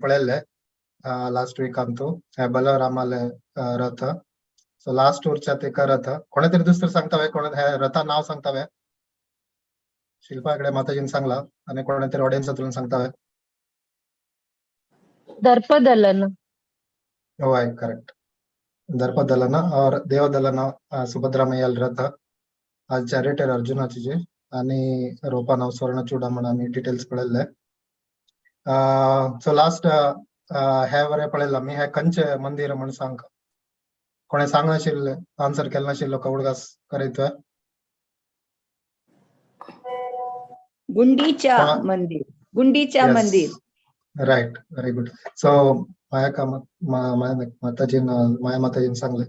पळयल्ले लास्ट वीकांतू हे बलरामाले रथ. So last उरच्या तेका रथ कोणे तरी दुसरं सांगता कोणे हे रथा नाव सांगता? शिल्पा कडे माताजीन सांगला आणि कोणे तरी ऑडियन्सातून सांगता? दर्पदलन. हय, करेक्ट, दर्पदलन और देवदलन सुभद्रा मैयाल रथ आज चॅरिटर अर्जुनाची जे आणि रोपा नाव स्वर्ण चूडामण आमी डिटेल्स पळयल्ले. सो लास्ट हे वरे पळयल्ला आमी. हे खंयचे मंदिर म्हण सांग कोणे सांग नाशिल्ले, आन्सर केले नाशिल्लो उडगास करीत. गुंडीचा मंदिर, Gundicha Mandir. Right, very good. So माया माताजीन माया माताजीन सांगले.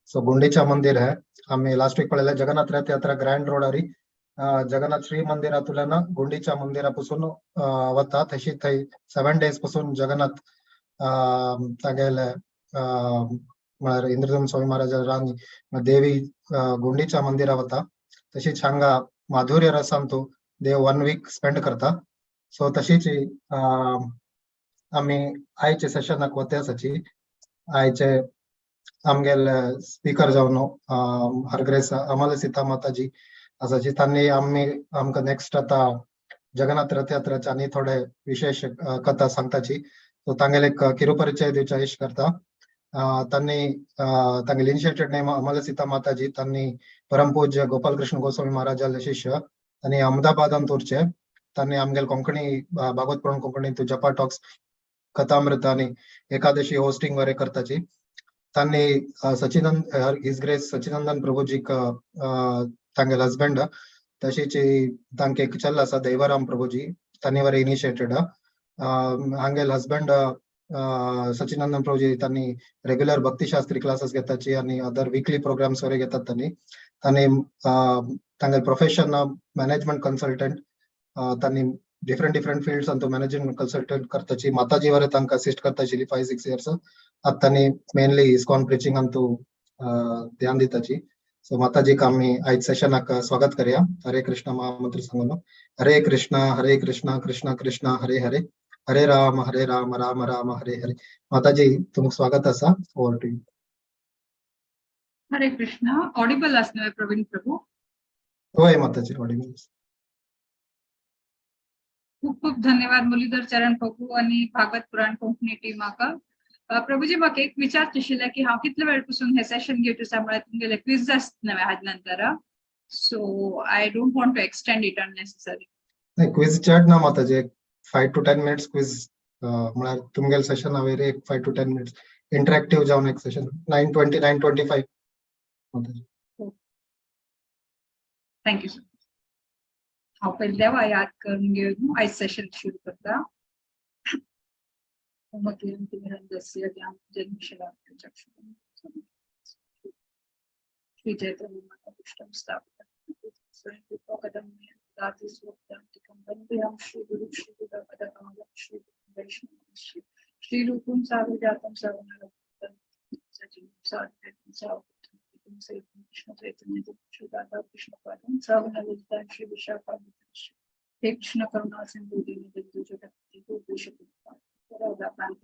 सो गुंडीचा मंदिर है आम्ही लास्ट वीक पळयले. जगन्नाथ रथ यात्रा ग्रँड रोडारी जगन्नाथ श्री मंदिरातुल्यान गुंडीच्या मंदिरापासून वता तशी थंय 7 डेज पासून जगन्नाथ तागेले म्हळ्यार इंद्रधन स्वामी महाराज राणी देवी गुंडीच्या मंदिरा वता. तशीच हांगा माधुर्य रसांतू देव 1 वीक स्पेंड करता. सो तशीच आमी आयचे सेशनाक वते आसाची. आयचे आमगेले स्पीकर जावन हरग्रेस अमल सीता माताजी आसाची. तांणी आमी आमकां नेक्स्ट आतां जगन्नाथ रथयात्राचे आनी थोडे विशेष कथा सांगताची. सो तांगेले एक किरुपरिचय दिवचा इश करता. तांणी तांगेले इनिशिएटेड नेम अमल सीता माताजी. तांणी परमपूज्य गोपाल कृष्ण गोस्वामी महाराजाले शिष्य आनी अहमदाबादांत उरचे. तांणी आमगेले कोंकणी भागवत पुराण कोंकणी जपा टॉक्स कथामृत आणि एकादशी होस्टिंग वगैरे करताची. तांणी सचिनंद his grace Sachinandan प्रभुजीक तांगेले हजबंड. तशीच तांके एक चल आसा दैवराम प्रभुजी, तांणी वरे इनिशिएटेड. हांगेले हजबंड सचिनंदन प्रभुजी तांणी रेग्युलर भक्तिशास्त्री क्लासेस घेताची आणि अदर वीकली प्रोग्राम्स वगैरे घेतात. तांणी तांणी तांगेले प्रोफेशन मॅनेजमेंट कन्सल्टंट. तांणी different different fields Antu management consultant करताची. माताजी वरे तांकां असिस्ट करताची 5-6 इयर्स. आतां तांणी मेनली इस्कॉन प्रिचिंग अंतू ध्यान दिताची. सो माताजीक आमी आयज सेशनाक स्वागत करया. हरे कृष्ण महामंत्र सांगून हरे कृष्ण हरे कृष्ण कृष्ण कृष्ण हरे हरे, हरे राम राम राम हरे हरे. माताजी तुमकां स्वागत आसा. Over to you. Hare Krishna. Audible आसना प्रवीण प्रभू? होय माताजी, ऑडिबल. खूप खूप धन्यवाद मुरलीधर चरण प्रभू आणि भागवत पुराण कोंकणी टीमाक. प्रभूजी म्हाका एक विचारचें आशिल्लें की हांव कितले वेळ पासून हे सेशन घेत आसा म्हळ्यार तुमगेले क्विज आसता नवे हाज नंतर. So I don't want to extend it unnecessary. नाही, क्विज चड ना माताजी, एक 5 to 10 minutes quiz म्हळ्यार तुमगेले सेशन वयर एक 5 to 10 minutes interactive जावन एक सेशन 9:20 9:25 माताजी. Thank you sir. हांव पयलीं देवा याद करून घेवन आयज सेशन सुरू करता. श्री चैतन्य माता स्थापित श्री गुरु श्री श्री वैष्णव श्री रूपम सागर कृष्ण चैतन्य श्री राधा कृष्ण पादम सावन श्री विशाखा हे कृष्ण करुणा सिंधु दीनबंधु जगत्पति गोपेश राधा कांत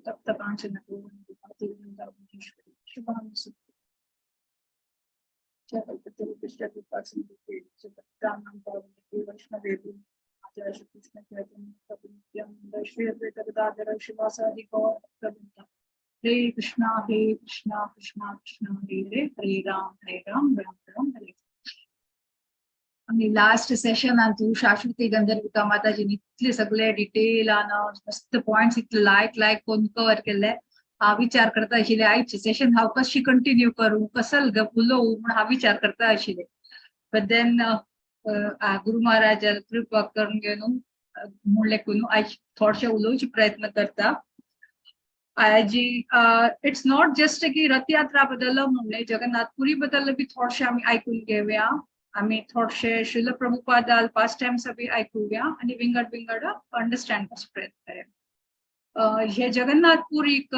तप्त कांचन वृंदावनेश्वरी शुभां वैष्णवेभ्यो कृष्ण चैतन्य प्रभु नित्यानंद श्री अद्वैत गदाधर शिवासादि गौर हरे कृष्णा कृष्णा कृष्णा हरे हरे, हरे राम राम राम हरे. आमी लास्ट सेशनान तूं शाश्वती गंधर्विका माताजीन इतले सगळे डिटेल मस्त पॉइंट्स इतले लायक लायक करून कवर केल्ले. हांव विचार करता आशिल्ले आयचे सेशन हांव कशी कंटिन्यू करूं, कसल उलोवं म्हूण हांव विचार करता आशिल्ले. बट then गुरु महाराज कृपा करून घेवन म्हणलें करून आयज थोडशें उलोवचे प्रयत्न करता. आजी it's not just की रथयात्रा बद्दल म्हणलें, जगन्नाथपुरी बद्दल बी थोडशें आमी आयकून घेवया. आमी थोडशे श्रील प्रभुपादाल पास्ट टायम्स बी आयकुया आनी विंगड विंगड अंडरस्टँड करचो प्रयत्न करूया. हे जगन्नाथपुरीक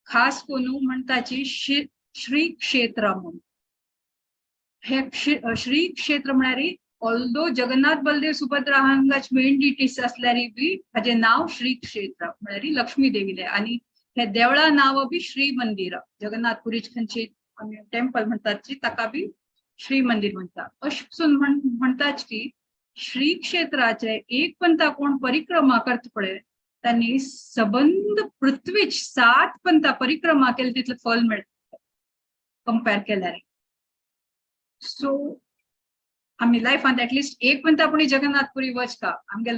खास करून म्हणटाची श्री क्षेत्र म्हणून. हे श्री क्षेत्र म्हळ्यार ऑल्दो जगन्नाथ बलदेव सुभद्रा हांगाच मेन डिटीस असल्यारी बी हाजे नाव श्री क्षेत्र म्हळ्यार लक्ष्मी देवीले आणि हे देवळा नाव बी श्री मंदिर. जगन्नाथपुरी खंयची आमी टेम्पल म्हणतात ताका बी श्री मंदिर म्हणतात. अशें पसून म्हणतात की श्री क्षेत्राचे एक पंथा कोण परिक्रमा करता पळय त्यांनी सबंद पृथ्वीच 7 पंथा परिक्रमा केली तितलं फल मेळटा कंपेर केल्यार. सो आमी लायफांत एटलिस्ट एक पंथा पुणी जगन्नाथपुरी वचका. आमगे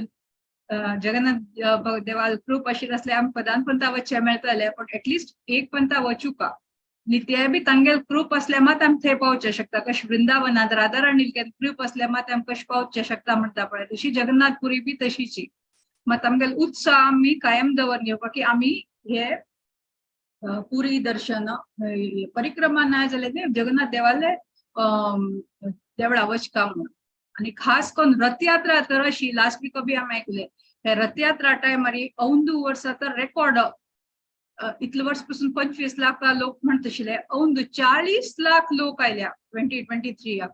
जगन्नाथ देवाल कृप आशिल्ले आसले आमी पदान पंथा वचचे मेळटले, पण एटलिस्ट एक पंथा वचुका. आनी ते बी तांगेल कृप आसल्यार मात आमी थंय पावचे शकता. कशें वृंदावनांत राधाराणी कृप आसल्यार मात आमी कशें पावचे शकता म्हणटा पळय, तशी जगन्नाथपुरी बी तशीची. मात आमगेले उत्साह आमी कायम दवर घेवपा की आमी हे पुरी दर्शन परिक्रमा ना जाल्यार जगन्नाथ देवाले देवळा वचका म्हणून. आनी खास करून रथयात्रा तर अशी लास्ट वीक बी आमी आयकले हे रथयात्रा टायमार अंदू वर्सा तर रेकॉर्ड इतले वर्स पासून 25 लाख लोक म्हणत आशिल्ले, अंदू 40 लाख लोक आयल्या 2023.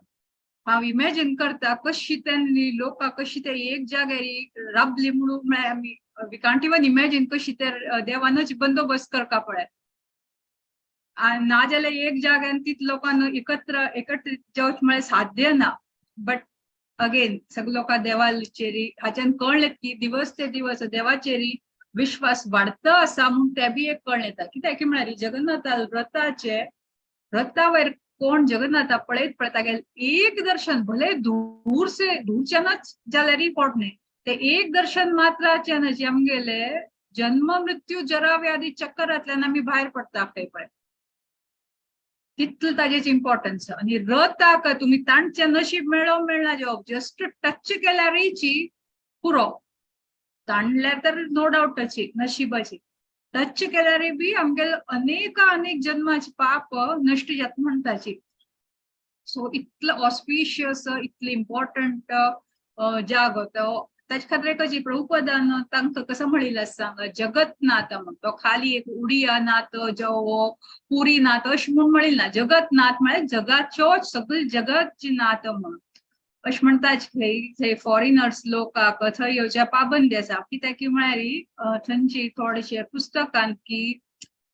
हांव इमॅजिन करता कशी त्यांनी लोकां कशी ते एक जाग्यार राबली म्हणून म्हळ्यार आमी we can't even imagine कशी ते देवानच बंदोबस्त करका पळय. आनी नाजाल्यार एक जाग्यान तितले लोकांक एकत्र एकत्रीत जावच म्हळ्यार साध्य ना. बट अगेन सगळे लोकां देवाचेरी हाच्यान कळ्ळें की दिवस ते दिवस देवाचेरी विश्वास वाडता आसा म्हूण ते बी एक कळ्ळें येता. कित्याक म्हळ्यार जगन्नाथा रथाचे रथा वयर कोण जगन्नाथा पळयत पळयता गेले एक दर्शन भले दूर से दूरच्यानच जाल्यारय पोट न्ही, ते एक दर्शन मात्राच्यान जे आमगेले जन्म मृत्यू जरा व्याधी चक्करांतल्यान आमी भायर पडटा पळय पळय, तितलें ताजेच इम्पॉर्टन्स. आनी रथाक तुमी तांचें नशीब मेळ्ळो मेळना जेवप जस्ट टच केल्यारची पुरो, ताणल्यार तर नो डावटाची नशिबाची, टच केल्यार बी आमगेले अनेक अनेक जन्माचे पाप नश्ट जाता म्हणटाची. सो इतलो ऑस्पिशियस इतलो इम्पॉर्टंट जागो तो. ताचे खातीर कशी प्रभुपदान तांकां कसो म्हणिल्लें आसा सांग, जगतनाथ म्हण तो खाली एक उडिया नाथ जो पुरी नाथ अशें म्हूण म्हणिल्लें ना, जगतनाथ म्हळ्यार जगाचो सगळे जगतची नाथ म्हणून अशें म्हणटा. थंय फॉरेनर्स लोकांक थंय येवच्या पाबंदी आसा. कित्याक म्हळ्यार थंयची थोडेशे पुस्तकांत की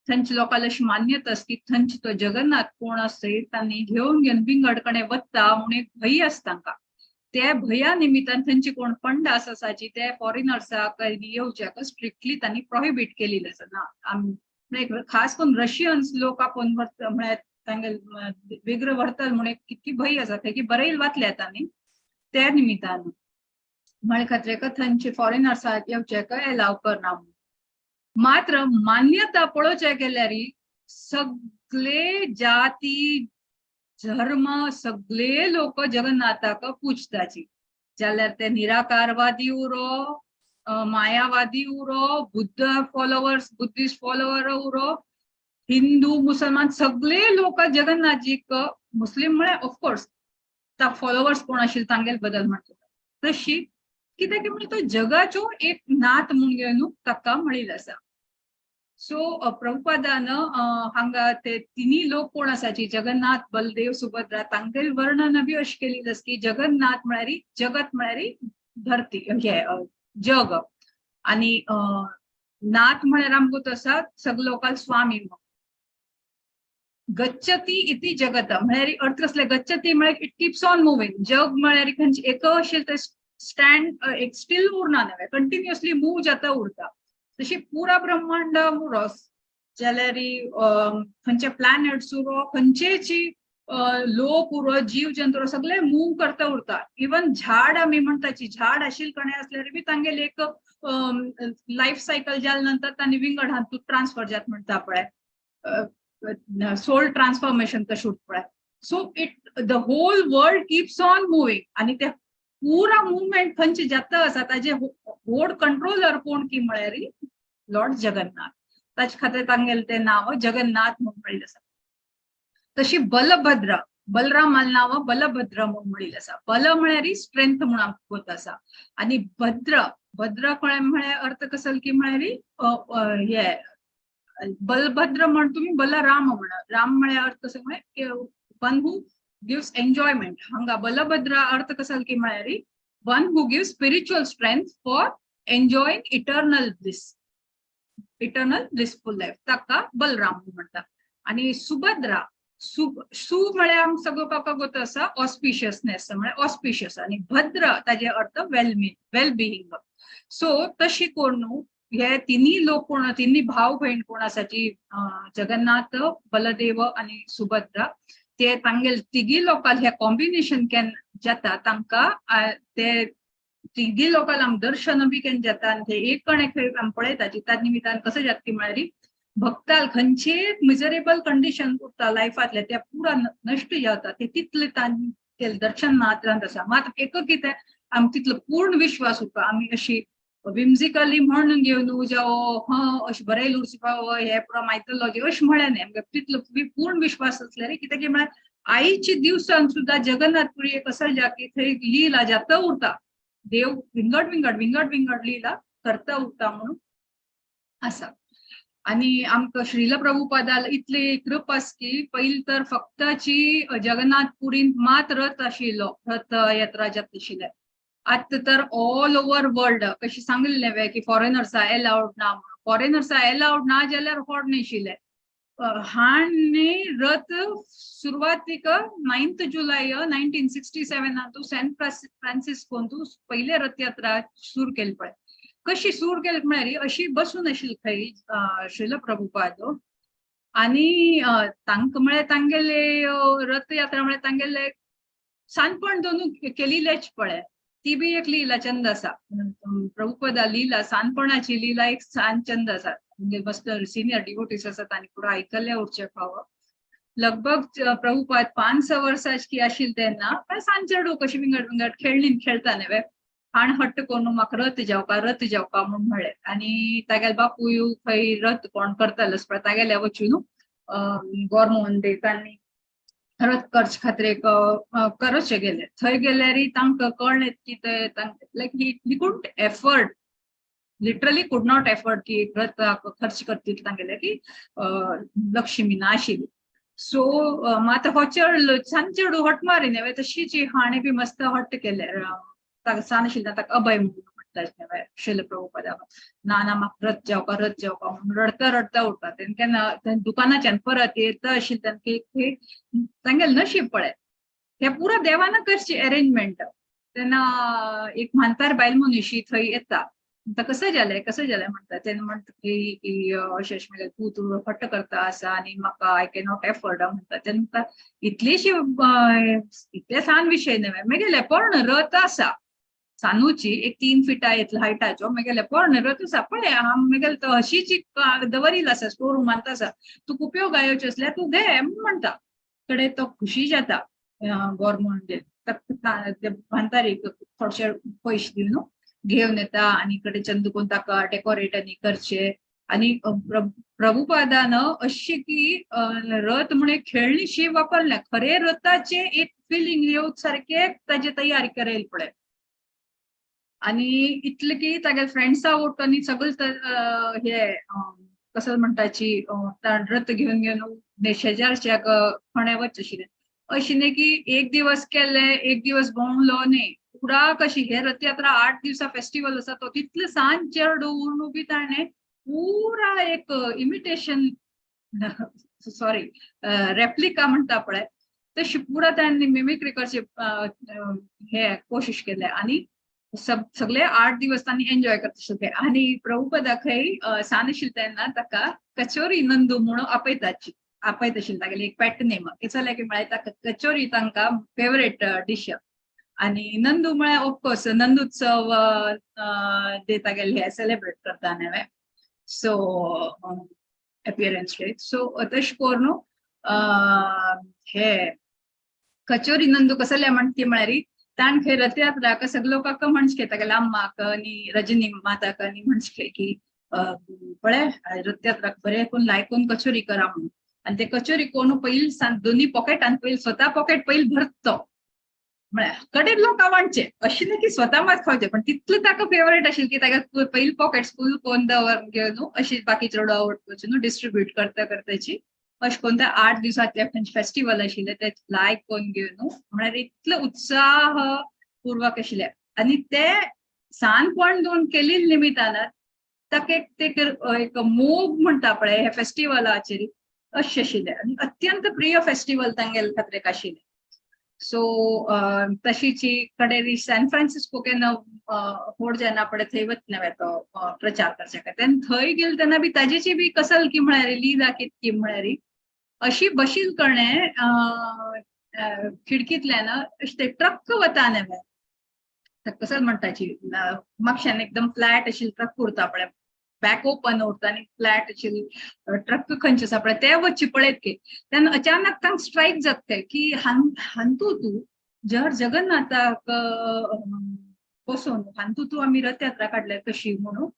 थंयच्या लोकांक अशी मान्यता आसा की थंयची तो जगन्नाथ कोण आसा तांणी घेवन घेवन विंगड कडेन वता म्हूण एक भंय आसता तांकां. त्या भंया निमित्तान थंयची कोण पंडास आसाची ते फॉरेनर्साक येवच्याक स्ट्रिक्टली तांणी प्रोहिबीट केलेली आसा. ना खास करून रशियन्स लोक आपोवन व्हरता म्हळ्यार तांगेले वेगळं व्हरतात म्हूण एक कितकी भंय आसा तेकी बरयल वाचल्या तांणी त्या निमित्तान म्हळ्या खातीर थंयचे फॉरेनर्साक येवच्याक एलाव करना म्हणून. मात्र मान्यता पळोवच्या गेल्यार सगळे जाती धर्म सगळे लोक जगन्नाथाक पुजताची, जाल्यार ते निराकारवादी उरो, मायावादी उरो, बुद्ध फॉलोवर्स बुद्धिस्ट फॉलोवर उरो, हिंदू मुसलमान सगळे लोक जगन्नाथजीक, मुस्लिम म्हळ्यार ऑफकोर्स ता फॉलोवर्स कोण आशिल्ले तांगेले बदल म्हणटा तशी कित्याक म्हणजे तो जगाचो एक नाथ म्हूण घेवन ताका म्हणिल्लें आसा. सो प्रभुपादान हांगा ते तिन्ही लोक कोण आसाची जगन्नाथ बलदेव सुभद्रा तांगेले वर्णन बी अशें केलेलें आसा की जगन्नाथ म्हळ्यार जगत म्हळ्यार धरती हे जग, आनी नाथ म्हळ्यार आमकां तो आसा सगळे लोकांक स्वामी. गच्छती इति जगत म्हळ्यार अर्थ कसले, गच्छती म्हळ्यार it keeps on moving. जग म्हळ्यार खंयचे एक अशें ते स्टँड एक स्टील उरना न्हय, कंटिन्युअसली मूव जाता उरता. तशी पुरा ब्रह्मांड उरो जाल्यार खंयचे प्लॅनेट्स उरो, खंयचेची लोक उरो, जीव जंतू सगळे मूव करता उरता. इवन झाड आमी म्हणटाची झाड आशिल्ले कडेन आसल्यार बी तांगेले एक लायफ सायकल जाल्या नंतर तांणी विंगड हातूंत ट्रान्सफर जाता म्हणटा पळय, सोल ट्रान्सफॉर्मेशन कशें उरता पळय. So it the whole world keeps on moving आनी ते पुरा मुवमेंट खंयचे जाता आसा ताजे व्हड कंट्रोलर कोण की म्हळ्यार लॉर्ड जगन्नाथ. ताचे खातीर तांगेलें तें नांव जगन्नाथ म्हूण म्हणिल्लें आसा. तशी बलभद्र, बलरामालें नांव बलभद्र म्हूण म्हणिल्लें आसा. बल म्हळ्यार स्ट्रेंथ म्हूण आमकां गोत आसा, आनी भद्र, भद्र कळ्ळें म्हळ्यार अर्थ कसो की म्हळ्यार हे बलभद्र म्हण तुमी बलराम म्हणा, राम म्हळ्यार अर्थ कसो म्हळ्यार वन who gives enjoyment. हांगा बलभद्रा अर्थ कसो की म्हळ्यार one who gives spiritual strength for enjoying eternal bliss, eternal blissful life. ताका बलराम म्हणटा. आणि सुभद्रा, सु म्हळ्यार आम सगळो काका गोत आसा ऑस्पिशियसनेस, म्हळ्यार ऑस्पिशियस. आणि भद्र ताजे अर्थ वेल बिईंग. सो तशी करून हे तिन्ही लोक कोण, तिन्ही भाव बहीण कोण आसाची, जगन्नाथ, बलदेव आणि सुभद्रा, ते तांगेल तिगी लोकांक हे कॉम्बिनेशन केन्ना जाता तांकां, ते तिगी लोकांक आम दर्शन बी केन्ना जाता आनी ते एक कणे खंय आमी पळयता. त्या निमित्तान कसं जाता की म्हळ्यार भक्ताल खंयचे मिजरेबल कंडिशन उरता लायफांतले, ते पुरा नश्ट जाता. ते तितले ते दर्शन मात्रांत आसा. मात एक कितें आम तितलो पूर्ण विश्वास उरता. आमी अशी विम्जिकली म्हणून घेवन जावं ह अशें बरें उरचें हे पुरा मायथोलॉजी अशें म्हळ्यार न्ही, आमकां तितलो पूर्ण विश्वास आसल्यार कित्याक की म्हळ्यार आईच्या दिवसान सुद्दां जगन्नाथपुरी एक असो जा की थंय लीला जाता उरता, देव विंगड विंगड विंगड विंगड लीला करता उरता म्हणून आसा. आणि आमकां श्रील प्रभुपादाल इतली कृपा आसा की पयलीं तर फक्ताची जगन्नाथपुरींत मात रथ आशिल्लो, रथ यात्रा जाता आशिल्ले. आतां तर ऑल ओवर वर्ल्ड, कशी सांगिल्लें वे की फॉरेनर्सा एलावड ना म्हणून, फॉरेनर्सा एलावड ना जाल्यार होड नाशिल्ले. हाणे रथ सुरवातीक 9 जुलय 1967 सॅन फ्रांसिस्कोंतू पयले रथयात्रा सुरू केली. पळय कशी सुरू केली म्हळ्यार अशी बसून आशिल्ली खंय श्रील प्रभुपाद आणि तांकां म्हळ्यार तांगेले रथयात्रा म्हळ्यार तांगेले सानपण दोनू केलिलेच पळय, ती बी एक लीला चंद आसा. प्रभुपदा लीला, सानपणाची लीला एक सान चंद आसा. म्हणजे मस्त सिनियर डिवोटीस आसात आनी पुरा आयकल्ले उरचे फावो. लगभग प्रभुपाद 5-6 वर्साची आशिल्ले तेन्ना काय सान चेडूं कशी विंगड विंगड खेळणीन खेळटा न्ही, हाण हट्ट करून म्हाका रथ जेवपा, रथ जेवपा म्हूण म्हळें. आनी तागेले बापूय खंय रथ कोण करतालो पळय तागेले वचून गोरमोहन देतांनी रथ करचे खातीर एक करचे गेले. थंय गेल्यार तांकां कळ्ळें की ते like he couldn't afford, literally could not afford की रथ खर्च करतील तांगेले की लक्ष्मी नाशिल्ली. सो मात हो चेडलो सान चेडूं हट मारी न्ही तशीच हाणें बी मस्त हट्ट केले. ताका सान आशिल्ले ताका अभय म्हणून म्हणटा श्रील प्रभुपादा, ना ना म्हाका रथ जेवपा, रथ जेवपा म्हणून रडता रडता उरता. तेन्ना केन्ना दुकानाच्यान परत येता आशिल्ले तेन्ना तांगेलें नशीब पळय, हे पुरा देवान करची अरेंजमेंट. तेन्ना एक म्हांतार बायल मनीशी थंय येता, म्हणटा कसं जालें कसं जालें म्हणटा. तेन्ना म्हणटा की अशें अशें म्हळ्यार तूं तूं हट्ट करता आसा आनी म्हाका I cannot afford म्हणटा. तेन्ना म्हणटा इतलीशी इतले सान विशय न्हय, मेगेले पण रथ आसा सानूची एक 3 फिटा येतलो हायटाचो, मेगेले पण रथ आसा पळय हांव मेगेले तो अशीच दवरिल्लो आसा स्टोर रुमांत आसा, तुका उपयोग येवचे आसल्यार तूं घे म्हणटा. कडे तो खुशी जाता गोरमोहन म्हांतारीक थोडशे पयशे दिवन घेवन येता आनी कडे चंदूकोन ताका डेकोरेट आनी करचे. आनी प्रभुपादान अशी की रथ म्हण एक खेळणीशी वापरल्या, खरे रथाचे एक फिलिंग येवच सारखे ताजे तयारी करेल पळय. आनी इतले की तागे फ्रेंड्सा वट आनी सगळे हे कसं म्हणटाची रथ घेवन घेवन शेजारच्या खणे वच आशिल्ले. अशी न्ही की एक दिवस केले एक दिवस भोंवलो न्ही, पुरा कशी हे रथयात्रा 8 दिवसा फेस्टिवल आसा तो तितले सान चेडूं उरून बी ताणें पुरा एक इमिटेशन सॉरी रेप्लिका म्हणटा पळय तशी पुरा ताणें मिमिक्री करचे हे कोशिश केले. आनी सगळे 8 दिवस तांणी एन्जॉय करता सगळे. आनी प्रभुपदा खंय सान आशिल्ले तेन्ना ताका कचोरी नंदू म्हणून आपयताची, आपयत आशिल्ले तागेले एक पेट नेम कितें की म्हळ्यार ताका कचोरी तांकां फेवरेट डीश. आनी नंदू म्हळ्यार ऑफकोर्स नंदुत्सव ते तागेले हे सेलेब्रेट करता न्हय, सो अपियरन्स डे. सो तशें करून हे कचोरी नंदू कसले म्हणटी म्हळ्यार ताण खंय रथयात्राक सगळे लोकांक म्हणचे तागेल्या अम्माक आनी रजनी माताक आनी म्हणचे की पळय रथयात्राक बरें करून लायकून कचोरी करा म्हणून. आनी ते कचोरी कोण पयलीं सान दोनी पॉकेटान पयलीं स्वता पॉकेट पयलीं भरतो म्हळ्यार कडेन लोक वांटचे अशें न्ही की स्वता मात खावचे, पण तितले ताका फेवरेट आशिल्लें की ताका पयलीं पॉकेट फूल कोन्न दवर घेवन अशी बाकी चेडू आवडपाचे न्हू डिस्ट्रीब्यूट करता करताची. अशें करून ते 8 दिसांचे फेस्टिवल आशिल्ले ते लायक करून घेवन म्हळ्यार इतले उत्साह पूर्वक आशिल्ले. आनी ते सानपण दोन केल्ले निमित्तान ताका एक ते एक मोग म्हणटा पळय हे फेस्टिवलाचेर अशें आशिल्लें आनी अत्यंत प्रिय फेस्टिवल तांगेले खातीर आशिल्लें. सो तशीची कडेन सॅन फ्रांसिस्को केन्ना व्हड जेन्ना पळय थंय वतना तो प्रचार करच्या खातीर तेन्ना थंय गेले तेन्ना बी ताजेची बी कसल की म्हळ्यार लिला कितकी म्हळ्यार अशी बशील करणे खिडकीतल्यान अशें ते ट्रक वता न्हय कसल म्हणटाची मातशान एकदम फ्लॅट आशिल्ले ट्रक उरता पळय, बॅक ओपन उरता आनी फ्लॅट आशिल्ले ट्रक खंयचे आसा पळय ते वच्चे पळयत की तेन्ना अचानक तांकां स्ट्रायक जाता की हांतू तूं जर जगन्नाथाक बसून हांतू तूं आमी रथयात्रा काडल्या कशी म्हणून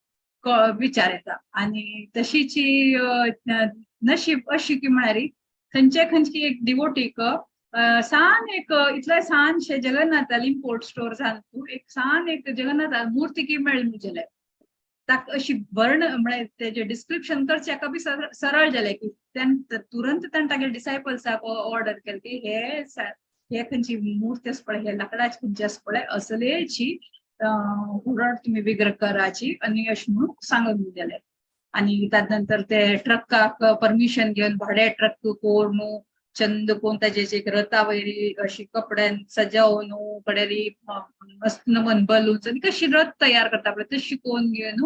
विचार येता. आनी तशीची नशीब अशी की म्हळ्यार खंयचे खंयची एक डिवोटीक सान एक इतले सानशे जगन्नाथाल इम्पोर्ट स्टोर तूं एक सान एक जगन्नाथा मूर्ती की मेळ्ळी म्हजेले ताका अशी वर्ण म्हळ्यार तेजे डिस्क्रिप्शन करचे बी सरळ जालें की तुरंत ताणें तागेले डिसायपल्साक ऑर्डर केलें की हे हे खंयची मूर्ती आसा पळय, हे लाकडाची खंयची आसा पळय असलेची उरड तुमी विग्रह कराची आनी अशें म्हणून सांगून गेले. आनी ताजे नंतर ते ट्रकाक परमिशन घेवन भाडे ट्रक कोरून चंद कोण ताजे एक रथा वयरी अशी कपड्यान सजावन कडेरी मस्त नमन बलून्स आनी कशी रथ तयार करता पळय तशी कोन घेवन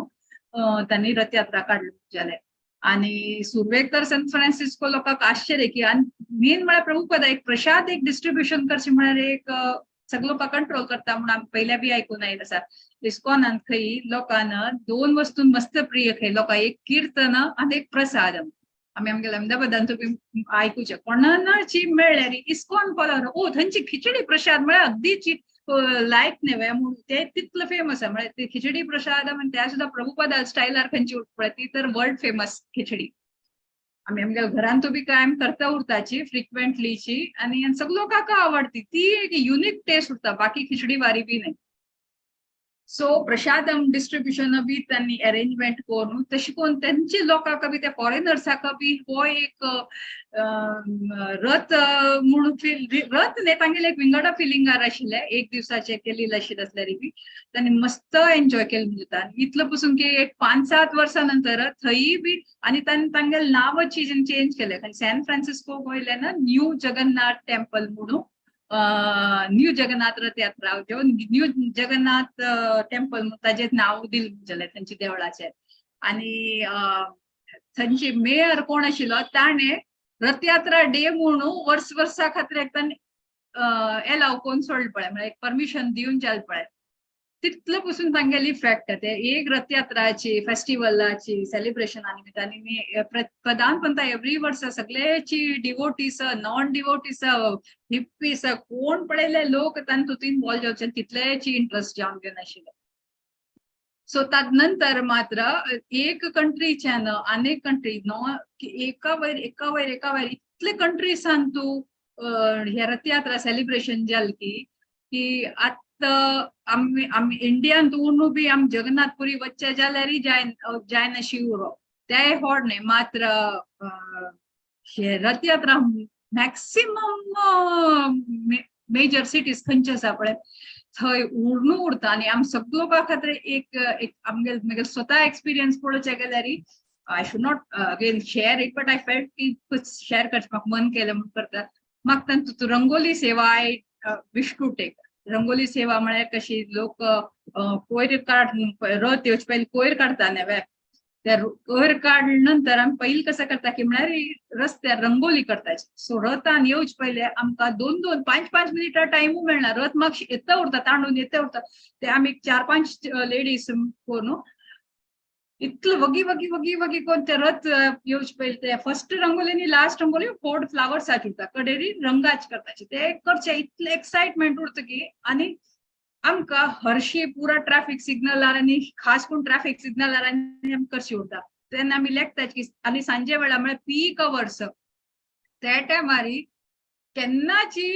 तांणी रथयात्रा काडली जाले. आनी सुरवेक तर सॅन फ्रांसिस्को लोकांक आश्चर्य की आनी मेन म्हळ्यार प्रभुपदा एक प्रसाद एक डिस्ट्रिब्युशन करचें म्हळ्यार एक सगळे लोकां कंट्रोल करता म्हणून आमी पयल्या बी आयकून आयले आसा. इस्कॉनान खंय लोकांना 2 वस्तू मस्त प्रिय खंय लोकां, एक किर्तन आनी एक प्रसाद. आमी आमगेल्या अहमदाबादान तुमी आयकुचें कोणाची मेळ्ळ्यार इस्कॉन फॉलोवर ओ थंयची खिचडी प्रसाद म्हळ्यार अगदीची लायक न्हय म्हणून ते तितलो फेमस आसा. म्हळ्यार ते खिचडी प्रसाद आनी त्या सुद्दां प्रभुपदा स्टायलार खंयची पळय ती तर वर्ल्ड फेमस खिचडी. आमी आमगेल्या घरान बी कायम करता उरताची फ्रिक्वेंटलीची आनी सगळे लोकांक आवडटी ती एक युनिक टेस्ट उरता, बाकी खिचडी वारी बी न्हय. सो प्रसादम डिस्ट्रिब्युशन बी तांणी अरेंजमेंट करून तशें करून तेंचे लोकांक बी त्या फॉरेनर्साक बी हो एक रथ म्हणून रथ न्हय तांगेले एक विंगडा फिलिंगार आशिल्ले एक दिवसाचे केल्ले आशिल्ले आसल्यार बी तांणी मस्त एन्जॉय केलें म्हणटा. इतलो पसून की एक 5-7 वर्सां नंतर थंय बी आनी तांणी तांगेले नांवाची चेंज केलें. सॅन फ्रांसिस्को वयल्यान न्यू जगन्नाथ टेम्पल म्हणून new Jagannath Rathyatra new Jagannath temple ताजें नांव दिलें जालें थंयच्या देवळाचें. आनी थंयची मेयर कोण आशिल्लो ताणें रथयात्रा डे म्हणून वर्स वर्सा खातीर एक ताणें एलाव करून सोडलें पळय, म्हळ्यार एक परमिशन दिवन जालें पळय. तितले पसून तांगेली इफेक्ट ते एक रथयात्राची फेस्टिवलाची सेलिब्रेशना निमित्तान प्रधानपंता एवरी वर्सा सगळेची डिवोटीस नॉन डिवोटीस हिप्पीस कोण पळयले लोक तांणी तितून इनवॉल्व जावचे तितलेची इंट्रस्ट जावन घेवन आशिल्ले. सो ताज नंतर मात्र एक कंट्रीच्यान आनी कंट्री नो एका वयर एका वयर एका वयर इतले कंट्रीसान तूं हे रथयात्रा सेलिब्रेशन जालें की आतां आमी आमी इंडियान उरून बी आमी जगन्नाथपुरी वच्चे जाल्यार जायनाशी उरो तेय होड न्हय. मात्र हे रथयात्रा मॅक्सिमम मेजर सिटीज खंयचे आसा पळय थंय उरून उरता. आनी आमी सगळे लोकां खातीर एक एक आमगेले म्हगेले स्वता एक्सपिरियन्स पळोवचें गेल्यार I should not again share it but I felt की शेअर करचें म्हाका मन केलें म्हूण करता. म्हाका तांतूत रंगोली सेवा I wish to take. Rangoli सेवा म्हळ्यार कशी लोक कोयर काड रथ येवचे पयलीं कोयर काडटा न्हय, त्या कोयर काडले नंतर आमी पयलीं कसं करता की म्हळ्यार रस्त्यार रंगोली करता. सो रथान येवचे पयले आमकां 2-2, 5-5 मिनटां टायमूय मेळना, रथ मातशें येता उरता तांडून येता उरता. ते आमी 4-5 लेडीज करून इतलो वगी वगी वगी वगी करून ते रथ येवचे पयलीं ते फर्स्ट रंगोली आनी लास्ट रंगोली फोड फ्लावर्साची उरता कडेरी रंगाची करताची ते करचे इतले एक्सायटमेंट उरता की. आनी आमकां हरशी पुरा ट्रॅफिक सिग्नलार आनी खास करून ट्रॅफिक सिग्नलार आनी आमी करची उरता तेन्ना आमी लेखता की. आनी सांजे वेळार म्हळ्यार पीक अवर्स त्या टायमार केन्नाची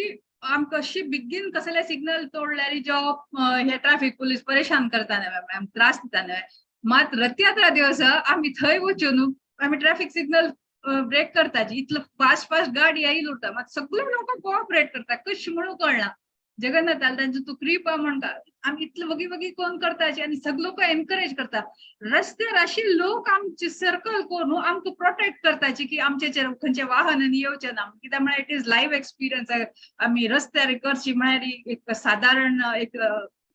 आमकां अशी बेगीन कसले सिग्नल तोडल्यार जो हे ट्रॅफिक पुलीस परेशान करता न्हय, त्रास दिता न्हय. मात रथयात्रा दिवस आमी थंय वचून आमी ट्रॅफिक सिग्नल ब्रेक करताची, इतलो फास्ट फास्ट गाडी आयली उरता, मात सगळे लोक कोऑपरेट करता, कशी म्हणून कळना. जगन्नाथाल तांचो तूं कृपा म्हणटा, आमी इतले वगी वगी कोण करताची आनी सगळे लोक एनकरेज करता. रस्त्यार आशिल्ले लोक आमचे सर्कल करून आमकां प्रोटेक्ट करताची की आमचेचेर खंयचे वाहन येवचे ना. कित्याक म्हळ्यार it is live experience. आमी रस्त्यार करची म्हळ्यार एक सादारण एक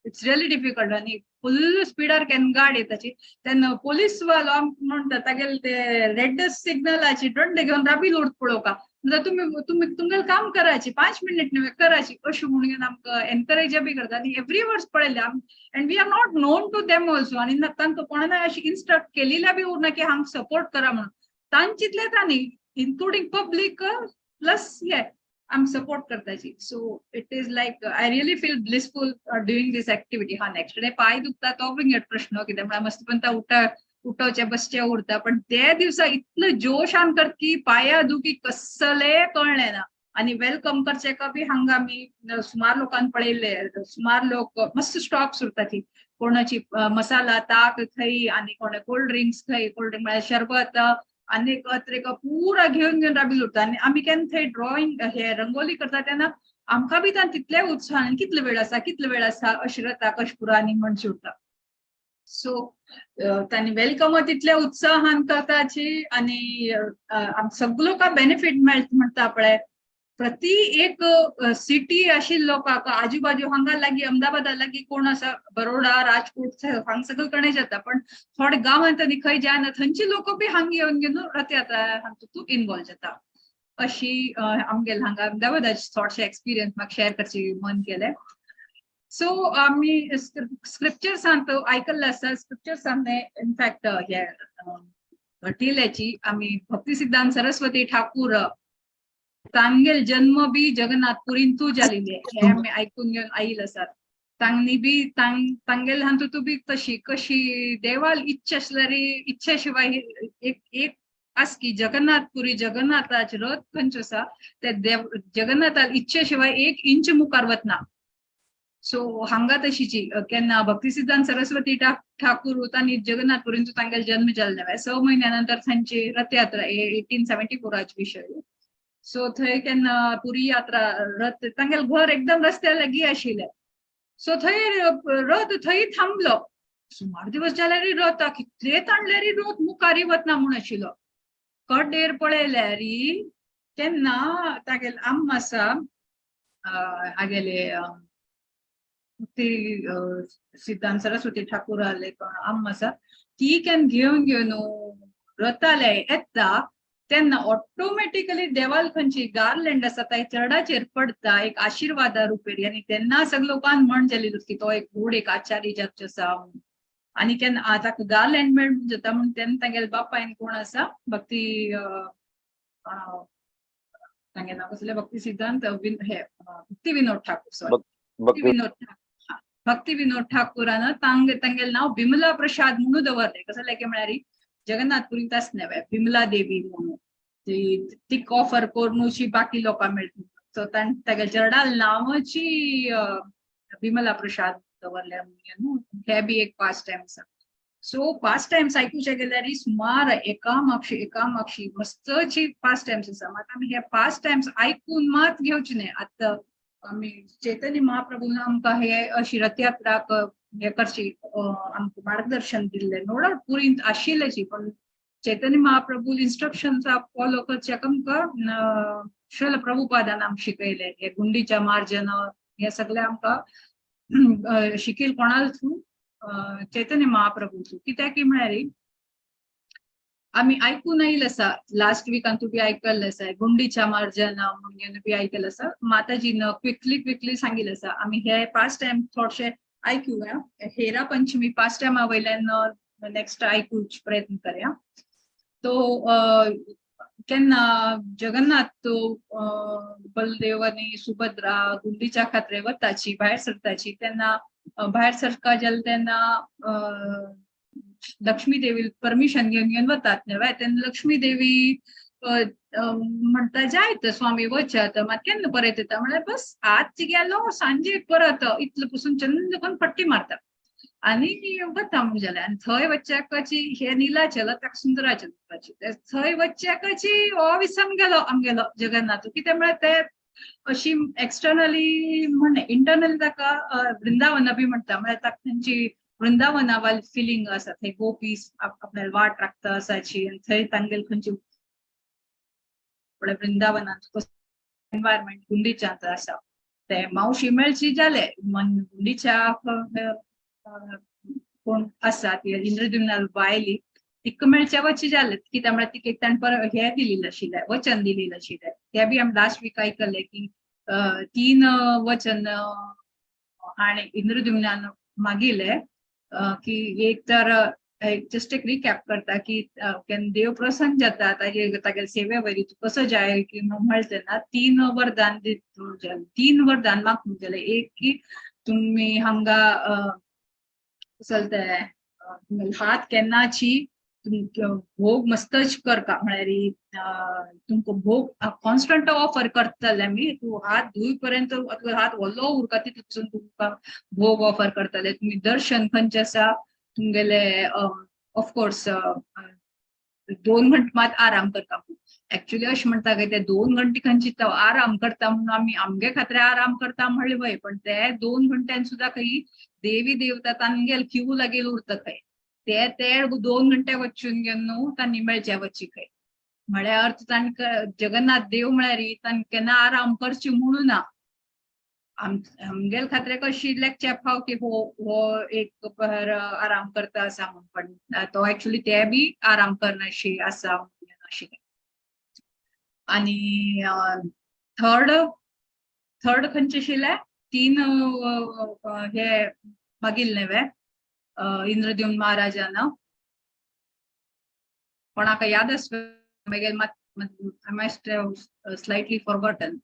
it's really difficult. आनी फुल स्पिडार केन्ना गाडी येताची तेन्ना पोलीस वालो आमकां म्हणटा तागेले ते रेड सिग्नलाची दंड घेवन राबील उरत पळोवका, म्हणटा तुमी तुमी तुमगेलें काम कराची, 5 मिनिट न्हय कराची अशें म्हणून आमकां एनकरेज बी करता. आनी एवरी वर्स पळयलें, and we are not known to them also, आनी तांकां कोणाक अशी इन्स्ट्रक्ट केलेल्या बी उरना की हांगा सपोर्ट करा म्हणून. तांचीतले तांणी इन्क्लुडींग पब्लीक प्लस हे आम support करताची. So it is like I really feel blissful doing this activity. हा, नेक्स्ट डे पाय दुखता तो विंगड प्रश्न, कित्याक म्हळ्यार मस्त पण उठोवचे बसचे उरता, पण त्या दिवसा इतलो जोशान करत की पाया दुखी कसले कळ्ळें ना. आनी welcome करचे का बी हांगा आमी सुमार लोकांक पळयल्ले, सुमार लोक मस्त स्टॉप्स उरता ती, कोणाची मसाला ताक खंय आनी कोणे कोल्ड ड्रिंक्स खंय, कोल्ड ड्रिंक म्हळ्यार शरबत आनी अत्रेक पुरा घेवन घेवन राबिल उरता. आनी आमी केन्ना थंय ड्रॉइंग हे रंगोली करता तेन्ना आमकां बी तांकां तितले उत्साहान कितलो वेळ आसा कितलो वेळ आसा अशें जाता कशें पुरो आनी म्हणचे उरता. सो तांणी welcome तितल्या उत्साहान करताची आनी सगळो लोकांक बेनिफीट मेळटा म्हणटा पळय. प्रति एक सिटी आशिल्ले लोकांक आजूबाजू हांगा लागीं अहमदाबादा लागीं कोण आसा, बरोडा राजकोट हांगा सगळे कडेन जाता, पण थोडे गांवांत आनी खंय जायना थंयची लोक बी हांगा येवन घेवन रथयात्रा हांगा तूं इनवॉल्व जाता. अशी आमगेले हांगा अहमदाबादाचे थोडेशे एक्सपिरियन्स म्हाका शेअर करचे मन केलें. सो आमी स्क्रिप्चर्सांत आयकल्लें आसा, स्क्रिप्चर्सांत इनफॅक्ट हे घटिल्ल्याची आमी भक्ती सिद्धांत सरस्वती ठाकूर तांगेल जन्म बी जगन्नाथपुरींतू जाल्ले हे आमी आयकून घेवन आयिल्ले आसात. तांणी बी तांगेल हातूंत बी तशी कशी देवाल इच्छा आसल्यार इच्छे शिवाय एक एक आस की जगन्नाथपुरी जगन्नाथाचे रथ खंयचो आसा ते देव जगन्नाथाल इच्छे शिवाय 1 इंच मुखार वतना. सो हांगा तशीची केन्ना भक्ती सिद्धांत सरस्वती ठाकूर तांणी जगन्नाथपुरींत तांगेल जन्म जाल्ले 6 म्हयन्या नंतर तांची रथयात्रा 1874 विशय. सो थंय केन्ना पुरी यात्रा रथ तांगेल घर एकदम रस्त्या लागीं आशिल्लें. सो थंय रथ थंय थांबलो, सुमार दिवस जाल्यार रथ कितले ताणल्यार रथ मुखारी वतना म्हूण आशिल्लो. कडेर पळयल्यार तेन्ना तागेल आम्मा आसा हागेले ती सिद्धांत सरस्वती ठाकूराले आम्मा आसा ती केन्ना घेवन घेवन रथाले येता तेन्ना ऑटोमॅटिकली देवाल खंयची गार्लँड आसा ता चरडाचेर पडता एक आशिर्वादा रुपेरी. आनी तेन्ना सगळे लोकांक म्हण जाली की तो एक व्हड एक आचार्य जावचो आसा. आनी केन्ना ताका गार्लँड मेळून जाता म्हूण तेन्ना तागेले बापायन कोण आसा भक्ती तांगे नांव कसलें भक्ती सिद्धांत हे भक्ती विनोद ठाकूर, सॉरी भक्ती विनोद ठाकूर, भक्ती विनोद ठाकूरान तांगेलें नांव बिमला प्रसाद म्हणून दवरलें. कसलें काय म्हळ्यार जगन्नाथपुरींत आसलें बिमला देवी म्हणून ती तिका ऑफर करून बाकी लोकांक मेळटा. सो तागेल्या चरडाल नांवाची बिमला प्रसाद दवरल्या न्हू. हे बी एक पास टायम आसा. सो पास टायम्स आयकुचे गेल्यार सुमार एका मागशी मस्तची पास टायम्स आसा. मात आमी हे पास टायम्स आयकून मात घेवचे न्हय. आतां आमी चैतन्य महाप्रभून आमकां हे अशी रथयात्राक हे करची आमकां मार्गदर्शन दिल्लें, नो डावट पुरींत आशिल्लेची, पण चैतन्य महाप्रभू इन्स्ट्रक्शन्स फॉलो करच्याक आमकां श्रील प्रभुपादान आमकां शिकयलें. हे गुंडीच्या मार्जन हे सगळें आमकां शिकील कोणाल थ्रू चैतन्य महाप्रभू थ्रू. कित्याक म्हळ्यार आमी आयकून आयिल्लें आसा, लास्ट विकान तूं बी आयकल्लें आसा गुंडीच्या मार्जन म्हणून बी आयकल्लें आसा. माताजीन क्विकली क्विकली सांगिल्लें आसा. आमी हे पास टायम थोडशे आयकुया, हेरा पंचमी पास टायमा वयल्यान नेक्स्ट आयकुचे प्रयत्न करया. तो केन्ना जगन्नाथ तो बलदेव आनी सुभद्रा गुंडीच्या खात्रे वताची भायर सरताची तेन्ना भायर सरका जाल्यार तेन्ना लक्ष्मी देवी परमिशन घेवन घेवन वतात न्हय, तेन्ना लक्ष्मी देवी म्हणटा जायत स्वामी वचात, मात केन्ना परत येता म्हळ्यार बस आज गेलो सांजे परत इतलो पसून चंद कोण पट्टी मारता. आनी वता म्हूण जालें. आनी थंय वच्च्याकची हे निलाचल ताका सुंदराचल थंय वच्च्याकची हो विसम गेलो आमगेलो जगन्नाथ. कितें म्हळ्यार ते अशी एक्सटर्नली म्हण इंटरनली ताका वृंदावना बी म्हणटा, म्हळ्यार ताका तेंची वृंदावना वाली फिलिंग आसा. थंय गोपीस आपल्याला वाट राखता आसाची आनी थंय तांगेल खंयची वृंदावनांत एनवायरमेंट गुंडीच्यात आसा. ते मावशी मेळची जाले मन गुंडीच्या कोण आसा ती इंद्रद्युम्नाल बायली तिका मेळच्या वची जाले. कित्याक म्हळ्यार तिका एक ताणें परत हे दिलेलें आशिल्लें, वचन दिलेलें आशिल्लें. ते बी आमी लास्ट वीक आयकलें की 3 वचन हाणें इंद्रद्युम्नान मागिल्लें की एक तर जस्ट एक रिकॅप करता की केन्ना देव प्रसन्न जाता ताजे तागेले सेवे वयली तूं कसो जाय की म्हणलें तेन्ना 3 वरदान 3 वरदान मागूंक जालें. एक की तुमी हांगा चलते हात केन्नाची भोग मस्तच करता, म्हळ्यार तुमकां भोग कॉन्स्टंट ऑफर करतले आमी, तूं हात धुय पर्यंत हात व्हडलो उरता तितून तुमकां भोग ऑफर करतले. तुमी दर्शन खंयचें आसा तुमगेले ऑफकोर्स 2 घंटे मात आराम करता. एक्चुअली अशें म्हणटा काय ते 2 घंटे खंयची तो आराम करता म्हणून आमी आमगे खातीर आराम करता म्हणलें वय, पण ते 2 घंट्यान सुद्दां खंय देवी देवता तांगेल क्यू लागेल उरता खंय. ते ते 2 घंटे वचून घेवन न्हू तांणी मेळचे वची खंय. म्हळ्यार अर्थ तांकां जगन्नाथ देव म्हळ्यार तांकां केन्ना आराम करची म्हणून ना. आमगेल खातीर कशी लेक्चर फाव की हो हो एक पहर आराम करता आसा म्हूण, पण तो एक्चुअली ते बी आराम करनाशी आसा अशें. आनी थर्ड थर्ड खंयचें आशिल्लें 3 हे मागिल्लें वे इंद्रद्युम्न महाराजान. कोणाक याद आसा मागीर मात I must slightly forgotten.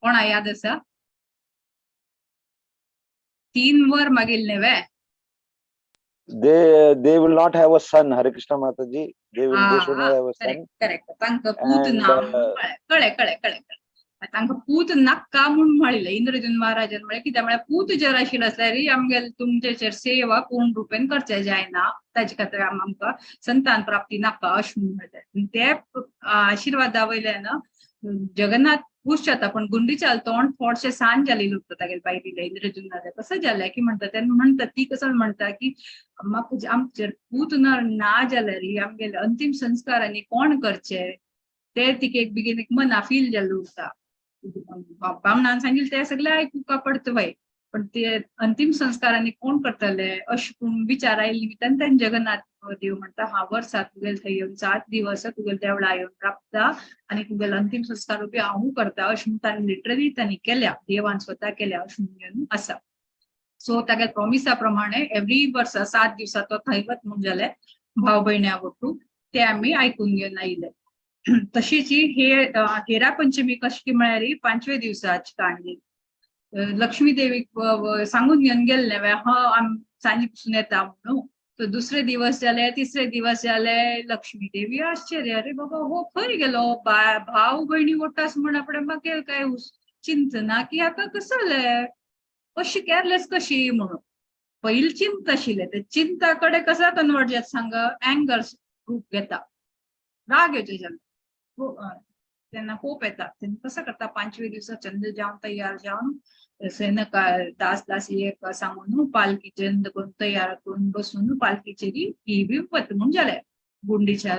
कोणा याद आसा? 3 वर मागिल्ले वे. They will not have a son, Hare Krishna Mataji. They should not have a son. Correct. तांकां पूत ना कळ्ळें कळ्ळें कळ्ळें. तांकां पूत नाका म्हूण म्हणलें इंद्रद्युम्न महाराजान. म्हळें कित्याक म्हळ्यार पूत जर आशिल्लो आसल्यार आमगेले तुमचेचेर सेवा पूर्ण रुपेन करचें जायना, ताजे खातीर आमकां संतान प्राप्ती नाका अशें म्हूण म्हणलें. ते आशिर्वादा वयल्यान जगन्नाथ खूश जाता, पण गुंडीचाल तोंड थोडशें सान जालें उरता तागेले बायलेलें इंद्रद्युम्नालें. कसं जालें की म्हणटा तेन्ना म्हणटा ती कसं म्हणटा की म्हाका आमचेर पूत ना जाल्यार आमगेले अंतीम संस्कार आनी कोण करचे ते तिका एक बेगीन एक मना फील जाल्लें उरता. बामणान सांगिल्लें तें सगळें आयकुपा पडटा बाय, पण ते अंतीम संस्कार आनी कोण करतले अशें करून विचार आयले निमित्तान तेन्ना जगन्नाथ देव म्हणटा हांव वर्सा तुगेले थंय येवन 7 दिवस तुगेले देवळा येवन राबता आनी तुगेले अंतीम संस्कार बी हांवूय करता अशें म्हूण तांणी लिटरली तांणी केल्या, देवान स्वता केल्या अशें म्हणून आसा. सो तागे प्रोमिसा प्रमाणे एवरी वर्सा 7 दिवसा तो थंय वत म्हूण जालें भाव भयण्या वटू ते आमी आयकून घेवन आयले. तशीच हे हेरा पंचमी कशी म्हळ्यार 5व्या दिवसाची काणी. लक्ष्मी देवीक सांगून घेवन गेल्ले ह आम सांजे पसून येता म्हणून. तो दुसरे दिवस जाले तिसरे दिवस जाले लक्ष्मी देवी आश्चर्य, अरे बाबा हो खंय गेलो भाव भयणी वटास म्हण आपणे मागीर काय चिंतना की हाका कसं जालें अशी केअरलेस कशी म्हणून. पयलीं चिंता आशिल्लें ते चिंता कडेन कसो कन्वर्ट जाता सांग, एंगर रूप घेता, राग येवचे जालें तेन्ना कोप येता. तेन्ना कसं करता 5व्या दिवसा चंद्र जावन तयार जावन सेनका दास दासी एक सांगून पालखी चंद करून तयार करून बसून पालखीचेर ही बी वत म्हूण जालें गुंडीच्या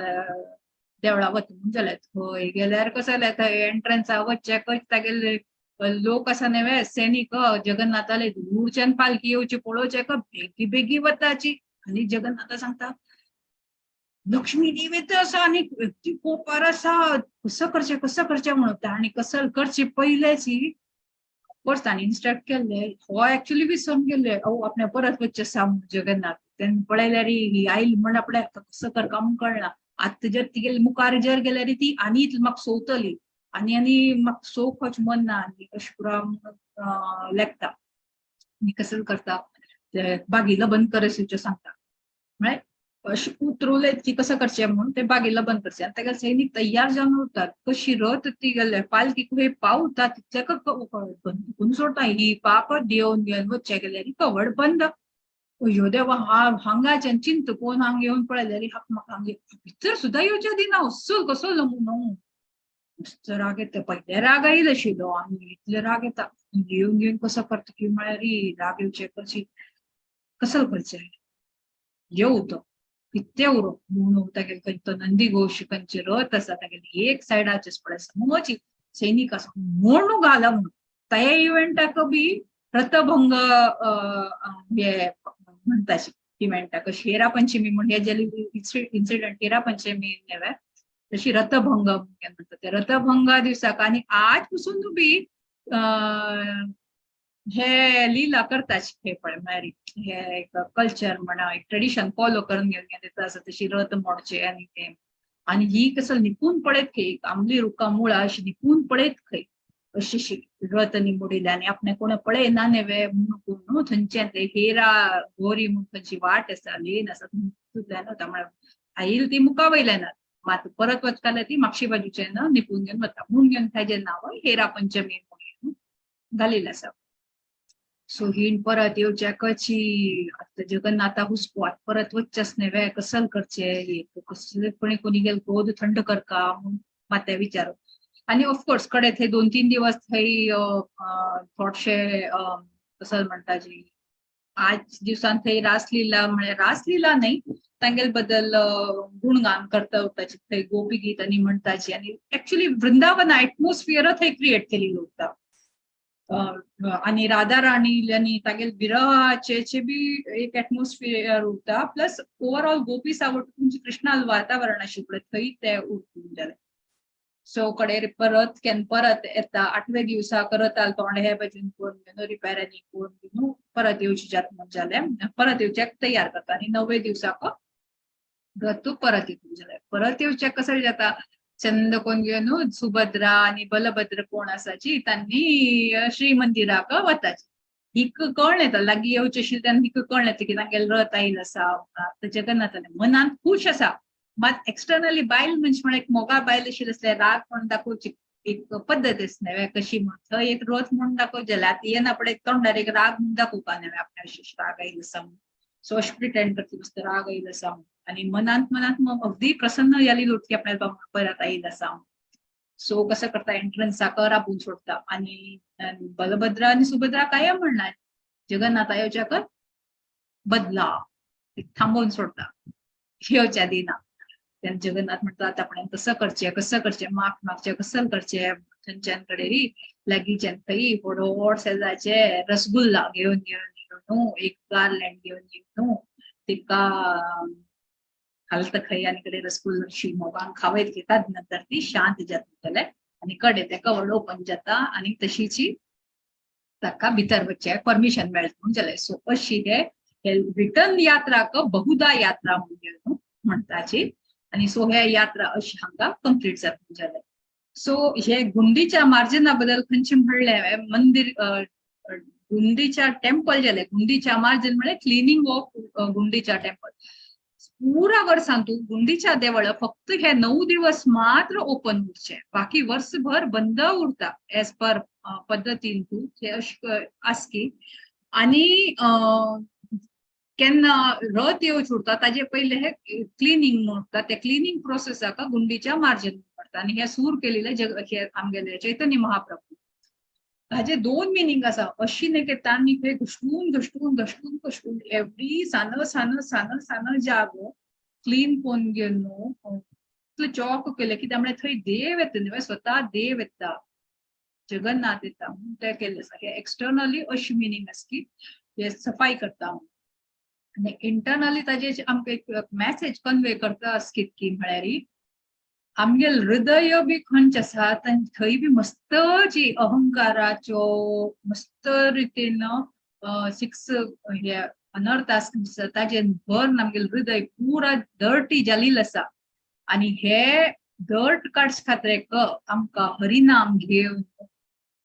देवळा वत म्हूण जालें. थंय गेल्यार कसं जालें थंय एंट्रन्सा वचचें तागेले लोक आसा न्हय सैनीक जगन्नाथाले दूरच्यान पालखी येवची पळोवचें बेगी बेगी वताची. आनी जगन्नाथा सांगता लक्ष्मी देवी आसा आनी ती कोपार आसा, कसं करचें कसं करचें म्हणून. आनी कसं करचें पयलेची ऑफकोर्स तांणी इन्स्ट्रक्ट केल्ले हो एक्चुअली विसरून गेल्ले अहो आपणे परत वचचें आसा जगन्नाथ. तेन्ना पळयल्यार ही आयली म्हण आपणे कसं करका म्हूण कळना. आतां जर तिगेले मुखार जर गेल्यार ती आनी म्हाका सोवतली आनी आनी म्हाका सोवपाचें मन ना आनी अशें पुरा लेखता. आनी कसं करता ते बागीला बंद कर अशें सांगता, म्हळ्यार अशें उतरवले की कसं करचें म्हणून ते बागेला बंद करचें. आनी ताका सैनीक तयार जावन उरतात कशी रथ ती गेले पालखी खंय पावता तितल्या बंद करून सोडता ही पाप देवन घेवन वचचें गेल्यार कवड बंद. अय्यो देवा, हांगाच्यान चिंत कोण हांग येवन पळयल्यार हाक म्हाका हांग भितर सुद्दां येवच्या दिना, अस्सल कसो नमू मस्त राग येता. पयले राग आयिल्लो आशिल्लो आनी इतले राग येता घेवन घेवन कसो करता की म्हळ्यार राग येवचे कशी कसो करचें येवं तो कितें उरो म्हणून तागेले तो नंदी घोश खंयचे रथ आसा तागेले एक सायडाचेच पळय समज सैनीक आसा म्हणून घाला म्हणून त्या इव्हेंटाक बी रथभंग हे म्हणटा इव्हेंटाक हेरा पंचमी म्हूण हे जे इन्सिडंट हेरा पंचमी न्हय तशी रथभंग म्हणटा ते रथभंगा दिवसाक. आनी आज पसून बी हे लीला करता हे पळय म्हळ्यार हे एक कल्चर म्हणा एक ट्रेडिशन फॉलो करून घेवन येता आसा तशी रथ मोडचे आनी ते. आनी ही कसं निपून पळयत खंय आमली रुखा मुळां अशी निपून पळयत खंय अशी रथ मोडिल्ली आनी आपणे कोण पळयना न्हय म्हणून थंयच्यान ते हेरा गोरी म्हूण खंयची वाट आसा लेन आसा तितूंतल्यान वता म्हळ्यार आयल ती मुखा वयल्यान मात परत वचताले ती मागशी बाजूच्यान निपून घेवन वता म्हूण घेवन ताजें नांव हेरा पंचमी म्हणून घालेलें आसा. सो हिण परत येवच्याकची आतां जगन्नाथा हुस्को आतां परत वचचेच न्हय कसल करचें कसलेपणी कोणी गेल क्रोध थंड करका म्हूण मात्या विचार. आनी ऑफकोर्स कडे थंय 2-3 दिवस थंय थोडशे कसल म्हणटा जी आज दिवसान थंय रासलीला म्हळ्यार रासलीला न्हय तांगेल बद्दल गुणगान करता उरताची थंय गोपी गीत आनी म्हणटाची. आनी एक्चुअली वृंदावन एटमॉस्फियर थंय क्रिएट केलेली उरता. आनी राधा राणी आनी तागेल विरहाचे बी एक एटमॉस्फियर उरता प्लस ओवरऑल गोपी सावट कृष्णाल वातावरण आशिल्लें थंय ते उरतून जालें. सो कडेर परत केन्ना परत येता 8व्या दिवसा करत आल तोंड हे भाशेन करून रिपेरांनी करून परत येवचे जात जालें परत येवच्याक तयार करता आनी 9व्या दिवसाक रथ परत येतून जालें. परत येवच्याक कसं जाता चंद कोण घेवन सुभद्रा आनी बलभद्र कोण आसाची तांणी श्री मंदिराक वताची. हिक कळ्ळें येता लागीं येवचें आशिल्लें तेन्ना हिक कळ्ळें येता की तांगेले रथ आयिल्लो आसा. जगन्नाथाले मनांत खूश आसा मात एक्सटर्नली बायल मनीस म्हळ्यार एक मोगा बायल आशिल्ली आसल्यार राग म्हूण दाखोवची एक पद्दत आसता न्हय कशी म्हूण थंय एक रथ म्हूण दाखोवचें जाल्यार आतां येना पळय तोंडार एक राग म्हूण दाखोवपा न्हय आपल्या अशें राग आयिल्लो आसा म्हूण. सो अशें प्रिटेंड करता मस्त राग आयिल्लो आसा आनी मनांत मनांत मग अगदी प्रसन्न जाली लोटकी आपल्या परत आयिल्लो आसा. सो कसं करता एंट्रन्साक राबून सोडता आनी बलभद्रा आनी सुभद्रा काय म्हणणार जगन्नाथा येवच्याक बदला थांबोवन सोडता येवच्या दिना. तेन्ना जगन्नाथ म्हणटा आतां आपण कसं करचें कसं करचें माफ मागचें कसं करचें थंयच्यान कडेन लागींच्यान थंय व्हड व्हड सायजाचे रसगुल्ला घेवन घेवन येवन एक गार्लँड घेवन येवन तिका घालता खंय आनी कडे रसगुल्ला अशी मोगान खावयत घेतात नंतर ती शांत जाता आनी कडे तेका व्हड ओपन जाता आनी तशीची ताका भितर वचचें परमिशन मेळटा म्हूण जालें. सो अशी हे रिटर्न यात्राक बहुदा यात्रा म्हणून म्हणटाची आनी सो हे यात्रा अशी हांगा कंप्लीट जाता जालें. सो हे गुंडीच्या मार्जना बद्दल खंयचें म्हणलें मंदिर गुंडीच्या टेम्पल जालें गुंडीच्या मार्जन म्हळ्यार क्लिनींग ऑफ गुंडीच्या टेम्पल. पुरा वर्सान तूं गुंडीच्या देवळ फक्त हे 9 दिवस मात्र ओपन उरचे बाकी वर्सभर बंद उरता एज पर पद्दतीन तूं हे अशें आसकी. आनी केन्ना रथ येवच उरता ताजे पयले हे क्लिनींग उरता त्या क्लिनींग प्रोसेसाक गुंडीच्या मार्जन करता. आनी हे सूर केलेले जग हे आमगेले चैतन्य महाप्रभू हाजे 2 मिनींग आसा अशी न्ही की तांणी खंय घश्टून घश्टून घश्टून घश्टून एवरी सान सान सान सान जागो क्लीन करून घेवन न्हू इतलें चॉक केलें की त्यामुळे थंय देव येता न्हय स्वता देव येता जगन्नाथ येता म्हणून तें केल्लें आसा. हे एक्सटर्नली अशी मिनींग आसा की हे सफाई करता आनी इंटरनली ताजे आमकां एक मॅसेज कन्वे करता आसकी की म्हळ्यार आमगेल हृदय बी खंयच आसा थंय बी मस्त जी अहंकाराच्यो मस्त रितीन 6 हे अनर्थ आसा ताजे भर आमगेल हृदय पुरा डर्टी जालेलें आसा. आनी हे डर्ट काडचे खातीर आमकां हरिनाम घेवन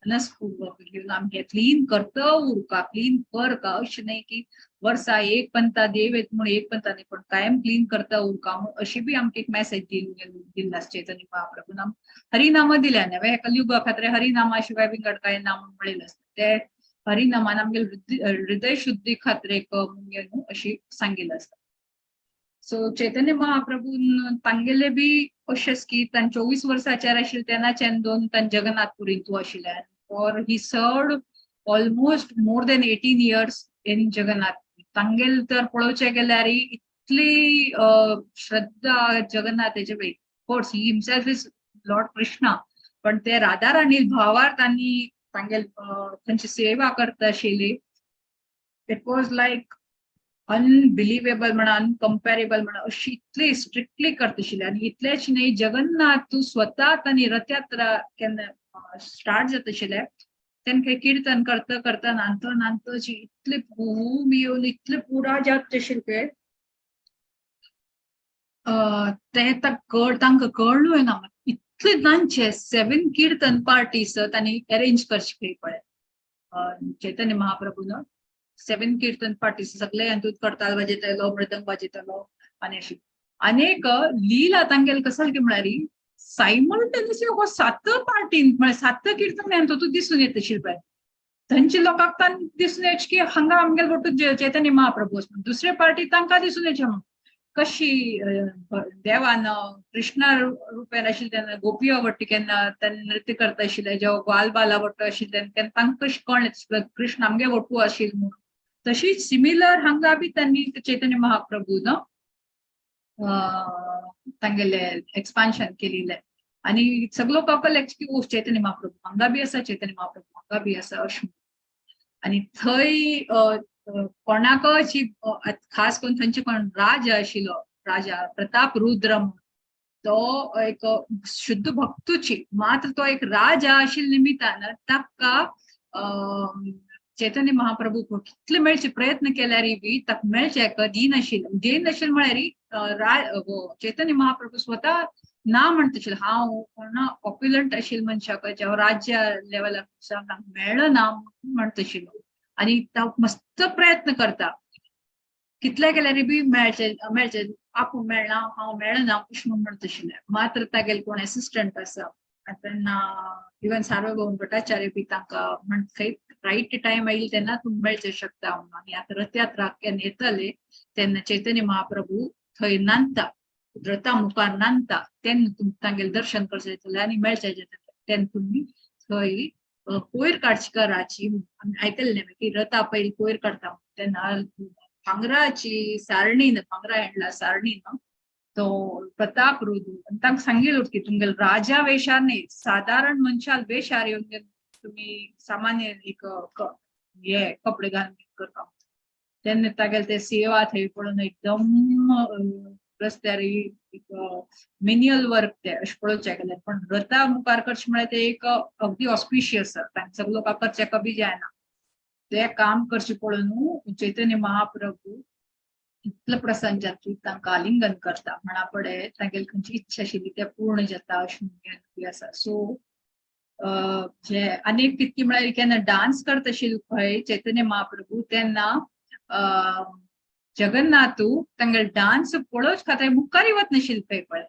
मनस्पूर्वक घेवन आमगे क्लीन करता उरका क्लीन कर का अशें न्हय की वर्सा एक पंथा देव येत म्हूण एक पंथा न्हय पण कायम क्लीन करता उरका म्हूण अशी बी आमकां एक मॅसेज दिल्लो आसा चैतन्य महाप्रभून हरिनाम दिल्या न्हय हे कलयुगा खातीर हरिनामा शिवाय विंगड कांय ना म्हूण म्हणलेलें आसता ते हरिनामान आमगेले हृदय शुद्धी खातीर एक न्हू अशी सांगिल्लें आसा. सो चैतन्य महाप्रभून तांगेले बी अशेंच की तांचे 24 वर्साचेर आशिल्ले तेन्नाच्यान दोन तांचे जगन्नाथपुरींतू आशिल्ले or he served almost more than 18 years in Jagannath. तांगेल तर पळोवचें गेल्यार इतली श्रद्धा जगन्नाथाचे, course he himself is Lord Krishna, पण ते राधा राणी भावार तांणी तांगेल तांची सेवा करता आशिल्ली. It was like unbelievable म्हणा, अनकम्पॅरेबल म्हणा, अशी इतली स्ट्रिक्टली करता आशिल्ली. आनी इतलेच न्हय, जगन्नाथ तूं स्वता तांणी रथयात्रा केन्ना स्टार्ट जाता आशिल्ले तेन्ना खंय किर्तन करता करता नांतो नांतो इतले भूम येवन इतले पुरा जात आशिल्ले पळय, ते तांकां कळ्ळूय ना. इतले तांचे 7 किर्तन पार्टीज तांणी अरेंज करचे खंय पळय चैतन्य महाप्रभून 7 किर्तन पार्टीज सगळे हातूंत करताल वाजयतालो, मृदंग वाजयतालो. आनी अशी अनेक लीला तांगेले कसल की म्हळ्यार सायमल्टेनियसली हो 7 पार्टीन म्हळ्यार 7 किर्तन हातूंत दिसून येता आशिल्ले पळय. थंयच्या लोकांक तांकां दिसून येच की हांगा आमगेले बट्टू चैतन्य महाप्रभू आसा, दुसरे पार्टी तांकां दिसून येचे म्हणून कशी देवान कृष्णा रुपेन आशिल्ले तेन्ना गोपी आवडटी केन्ना तेन्ना नृत्य करता आशिल्ले, जेव्हा ग्वाल बाला वट्टू आशिल्ले तेन्ना तेन्ना तांकां कशें कळ्ळें कृष्ण आमगे वट्टू आशिल्ले म्हणून. तशीच सिमिलर हांगा बी तांणी चैतन्य महाप्रभून तांगेले एक्सपान्शन केलेले आनी सगलो कळ्ळें की ओ चैतन्य महाप्रभू हांगा बी आसा, चैतन्य महाप्रभू हांगा बी आसा अशें. आनी थंय कोणाकच खास करून थंयचे कोण राजा आशिल्लो, राजा प्रताप रुद्र, तो एक शुद्ध भक्तूची, मात्र तो एक राजा आशिल्ल्या निमित्तान ताका चैतन्य महाप्रभू कितले मेळचे प्रयत्न केल्यार बी ताका मेळचे दिनाशिल्ले. दिनाशिल्ले म्हळ्यार चैतन्य महाप्रभू स्वता ना म्हणटा आशिल्ले, हांव कोणा ऑप्युलंट आशिल्ले मनशाक जेव्हा राज्य लेवलाक मेळना म्हणटा आशिल्लो. आनी तो मस्त प्रयत्न करता, कितले केल्यार बी मेळचे मेळचे आपूण मेळना, हांव मेळना अशें म्हूण म्हणटा आशिल्लें. मात्र तागेले कोण एसिस्टंट आसा तेन्ना इवन सार्वभौम भट्टाचार्य बी तांकां म्हण खंय रायट टायम आयली तेन्ना तूं मेळचें शकता म्हणून. आनी आतां रथयात्रा केन्ना येतले तेन्ना चैतन्य महाप्रभू थंय नांदता, रथा मुखार नांदता, तेन्ना तुमकां तांगेलें दर्शन करचें जातलें आनी मेळचें जातलें. तेन्ना तुमी थंय कोयर काडची कराची आमी आयकल्लें की रथा पयलीं कोयर काडटा तेन्ना भांगराची सारणीन, भांगरा हाडला सारणीन तो प्रताप रुद्र आनी तांकां सांगिल्लें की तुमगेले राजा वेशार न्ही, सादारण मनशाल वेशार येवन तुमी सामान्य एक हे कपडे घालून करता. तेन्ना तागेले ते सेवा थंय पळोवन एकदम रस्त्यार एक मिनियल वर्क ते अशें पळोवचें गेल्यार, पण रथा मुखार करचें म्हळ्यार ते एक अगदी ऑस्पिशियस, तांकां सगळे लोकांक करचें बी जायना. ते काम करचें पळोवन चैतन्य महाप्रभू इतलो प्रसन्न जाता की तांकां आलिंगन करता म्हणा पडे तांगेली खंयची इच्छा आशिल्ली ते पूर्ण जाता अशें म्हणून आसा. सो जे आनी कितकी म्हळ्यार केन्ना डान्स करता आशिल्ले पळय चैतन्य महाप्रभू तेन्ना जगन्नाथू तांगेले डान्स पळोवच खातीर मुखारी वचनाशिल्ले पळय पळय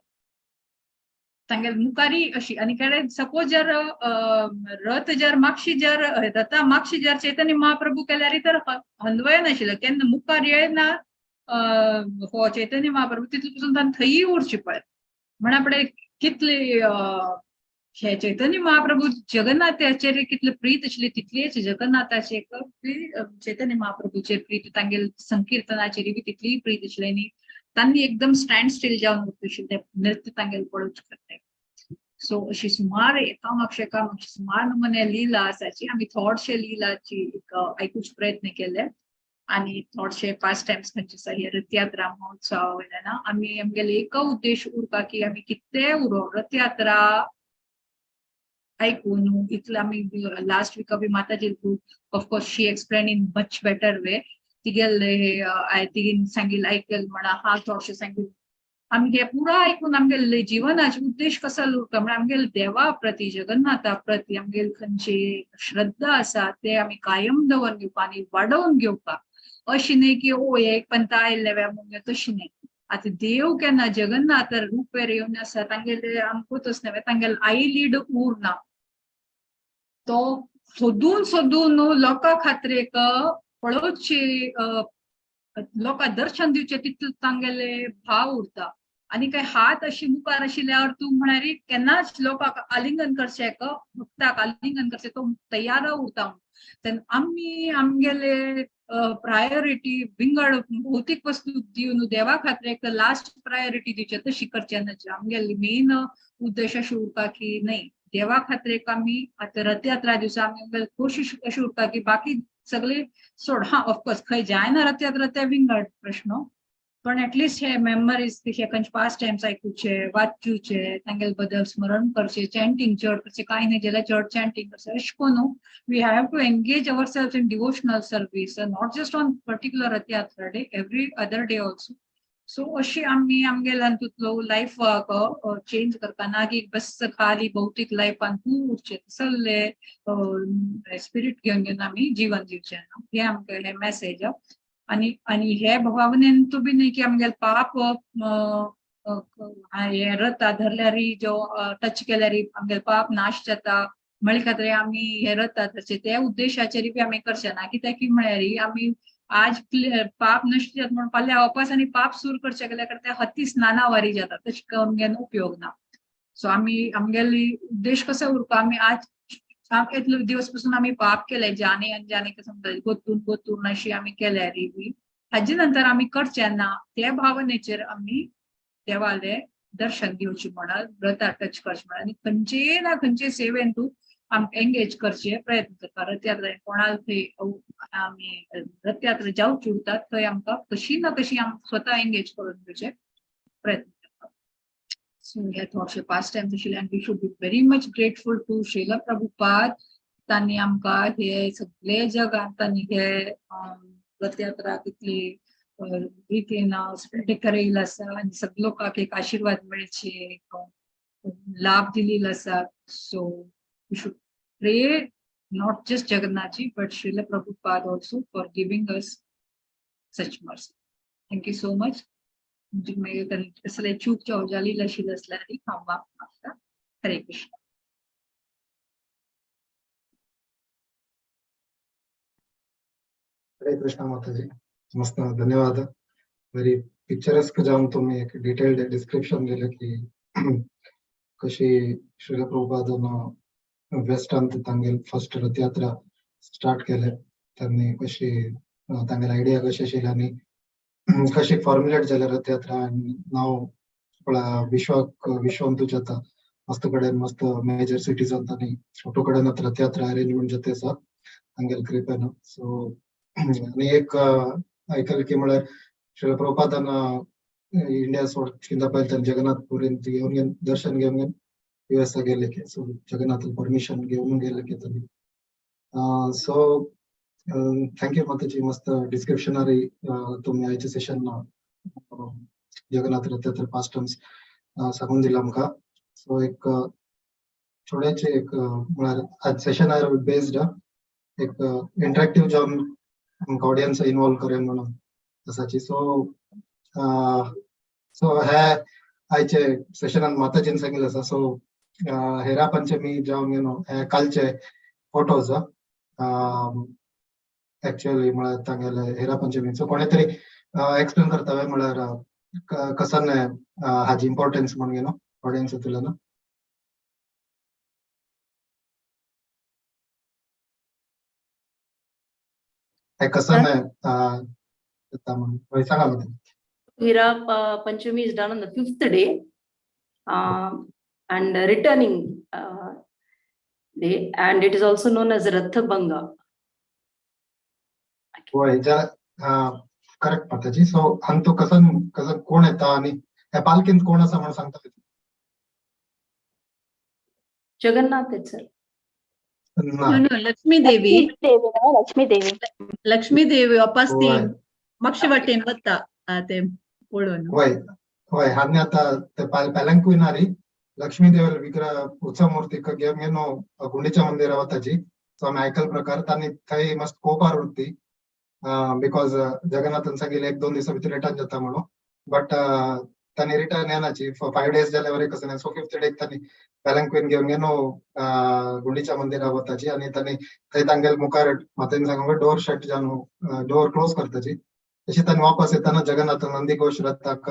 तांगेले मुखारी अशी. आनी केन्ना सपोज जर रथ जर मागशी जर रथा मागशी जर चैतन्य महाप्रभू केल्यार तर हनवय नाशिल्लो, केन्ना मुखार येना हो चैतन्य महाप्रभू तितले पसून तांकां थंय उरचे पळय. म्हणा पळय कितले हे चैतन्य महाप्रभू जगन्नाथाचेर कितले प्रीत आशिल्ली तितलीच जगन्नाथाचे चैतन्य महाप्रभूचेर प्रीत, तांगेले संकीर्तनाचेर बी तितली प्रीत आशिल्ली आनी तांणी एकदम स्टँड स्टील जावन उरता आशिल्लें नृत्य तांगेले पळोवचें खातीर. सो अशी सुमार एका मागशे एका मागशे सुमार नमुने लीला आसाची. आमी थोडशे लीलाची एक आयकुचे प्रयत्न केले आनी थोडशे पास टायम्स खंयचे आसा हे रथयात्रा महोत्सवा वयल्यान आमी आमगेले एक उद्देश उरता की आमी कितेंय उरो रथयात्रा आयकून इतले आमी लास्ट वीक बी माताजी of course she explain in much better way तिगेले तिगेन सांगिल्लें आयकल म्हणा हा थोडशें सांगिल्लें. आमी हे पुरा आयकून आमगेले जिवनाचे उद्देश कसो उरता म्हळ्यार आमगेले देवा प्रती जगन्नाथा प्रती आमगेले खंयची श्रद्धा आसा ते आमी कायम दवर घेवपा आनी वाडोवन घेवपा. अशी न्ही की ओ एक पंता आयिल्ले म्हणून तशी न्ही. आतां देव केन्ना जगन्नाथ रुपेर येवन आसा तांगेले आमकां तस न्हय तांगेले आयलीड उरना, तो सोदून सोदून न्हू लोकां खातीर एक पळोवची, लोकां दर्शन दिवचें तितलो तांगेले भाव उरता. आनी काय हात अशी मुखार आशिल्ल्यावर तूं म्हळ्यार केन्नाच लोकांक आलिंगन करचें, भक्ताक आलिंगन करचें तो तयार उरता. तेन्ना आमी आमगेले प्रायोरिटी विंगड भौतीक वस्तू दिवन देवा खातीर एक लास्ट प्रायोरिटी दिवचें तशी करचें ना. आमगेली मेन उद्देश अशें उरता की न्ही देवा खातीर एक आमी आतां रथयात्रा दिवसा आमी कोशिश अशी उरता की बाकी सगळे सोड, हा ऑफकोर्स खंय जायना रथयात्रा ते विंगड प्रश्न, पण एटलिस्ट हे मेमरीज हे खंयचे पास्ट टायम्स आयकुचे, वाचूचे, तांगेले बद्दल स्मरण करचे, चॅन्टींग चड करचे, कांय न्ही जाल्यार चड चॅन्टींग करचे. अशें करून we have to engage our self in devotional service, not just on particular Rath Yatra day, every other day also. So अशी आमी आमगेल्या तितलो लायफ चेंज करपा ना की बस खाली भौतीक लायफान तूं उरचें, सगळे स्पिरीट घेवन घेवन आमी जीवन दिवचें ना. हे आमकां हे मॅसेज. आनी आनी हे भावनेन तूं बी न्ही की आमगेले पाप हे रथा धरल्यार जो टच केल्यार आमगेले पाप नाश जाता म्हळ्या खातीर आमी हे रथा धरचे त्या उद्देशाचेर बी आमी करचे ना. कित्याक की म्हळ्यार आमी आज पाप नश्ट जाता म्हणून फाल्यां वापस आनी पाप सूर करचे गेल्यार ते हती स्नानावारी जाता, तशें करून घेवन उपयोग ना. सो आमी आमगेली उद्देश कसो उरपा, आमी आज इतले दिवस पासून आमी पाप केले जाने अनजाने समजा गोतून गोतून अशी आमी केल्या बी, हाजे नंतर आमी करचे ना त्या भावनेचेर आमी देवाले दर्शन घेवचे म्हणा, व्रता टच करचे म्हणा आनी खंयचे ना खंयचे सेवेन तूं आमकां एंगेज करचे प्रयत्न करता. रथयात्रा कोणाक थंय आमी रथयात्रा जावची उरतात थंय आमकां कशी ना कशी आम स्वता एंगेज करून घेवचे प्रयत्न करता. सो हे थोडशे पास्ट टायम्स आशिल्ले आनी we should be very much grateful to Srila Prabhupada. तांणी आमकां हे सगळे जगांत तांणी हे रथयात्रा कितली रितीन स्प्रेड करयला आसा आनी सगळे लोकांक एक आशिर्वाद मेळचे, लाभ दिलेलो आसा. So we should pray not just Jagannathji but Srila Prabhupada also for giving us such mercy. Thank you so much. कसले चूक जाली आसल्यार हांव माफ मागता. हरे कृष्ण. हरे कृष्ण माताजी, मस्त धन्यवाद. व्हेरी पिक्चरेस्क जावन तुम्ही एक डिटेल्ड डिस्क्रिप्शन दिलं की कशी श्रील प्रभुपादान वेस्टांत तांगेल फर्स्ट रथयात्रा स्टार्ट केले, त्यांनी कशी तांगेल आयडिया कशी आशिल्ली आनी कशी फॉर्म्युलेट जाले रथयात्रा आनी नाव विश्वाक विश्वांतू जाता मस्त कडेन मस्त मेजर सिटीजांत आनी छोटो कडेन रथयात्रा अरेंजमेंट जाता आसा तांगेल कृपेन. सो आनी एक आयकल की म्हळ्यार श्रील प्रभुपादान इंडिया सोड चिंता पयले जगन्नाथ पुरींत घेवन दर्शन घेवन यूएस गेले की, सो जगन्नाथ परमिशन घेवन गेले की त्यांनी. सो thank you माताजी, मस्त डिस्क्रिप्शनरी तुम्ही आयचे सेशन जगन्नाथ रथयात्रा पास्ट टायम्स सांगून दिला आमकां. सो एक थोड्याचे एक म्हळ्यार आज सेशनार बेस्ड एक इंटरेक्टिव्ह जावन आमकां ऑडियन्स इन्वॉल्व करें म्हणून आसाची. सो सो हे आयचे सेशनान माताजीन सांगिल्लें आसा. सो हेरा पंचमी जावन you know हे कालचे फोटोज एक्चुअली म्हळ्यार तांगेले हेरा पंचमी. सो कोणे तरी एक्सप्लेन करता म्हळ्यार कसन हाजी इम्पॉर्टन्स म्हणून you know audience तुला. हे कसन म्हणून सांगा मध्ये. Hira Panchami is done on the 5th day and returning day, and it is also known as Ratha Bhanga. होय, करेक्ट माताजी. सो हांतू कसन कसन कोण येता आनी ह्या पालकीन कोण आसा म्हणून सांगता? Jagannath itself. ना. No, no, Lakshmi Devi. Lakshmi Devi. Lakshmi Devi वापस ती मागचे वाटेन वता ते पळोवन. होय होय, हांवें आतां ते पॅलंक्विनारी लक्ष्मी देव विग्रह उत्सव मूर्ती घेवन घेवन गुंडीच्या मंदिरा वताची. सो आमी आयकल प्रकार तांणी थंय मस्त कोपार उरती because जगन्नाथान सांगिल्लें 1-2 दिसा भितर रिटर्न जाता म्हणून, बट तांणी रिटर्न येनाची 5 डेज जाल्यार बरें कसं. सो 5th day तांणी पॅलंक्वीन घेवन न्हू गुंडीच्या मंदिरा वताची आनी तांणी थंय तांगेले मुखार मातेन सांगून डोर शट जावन डोर क्लोज करताची. तशी तांणी वापस येताना जगन्नाथ नंदीघोष रथाक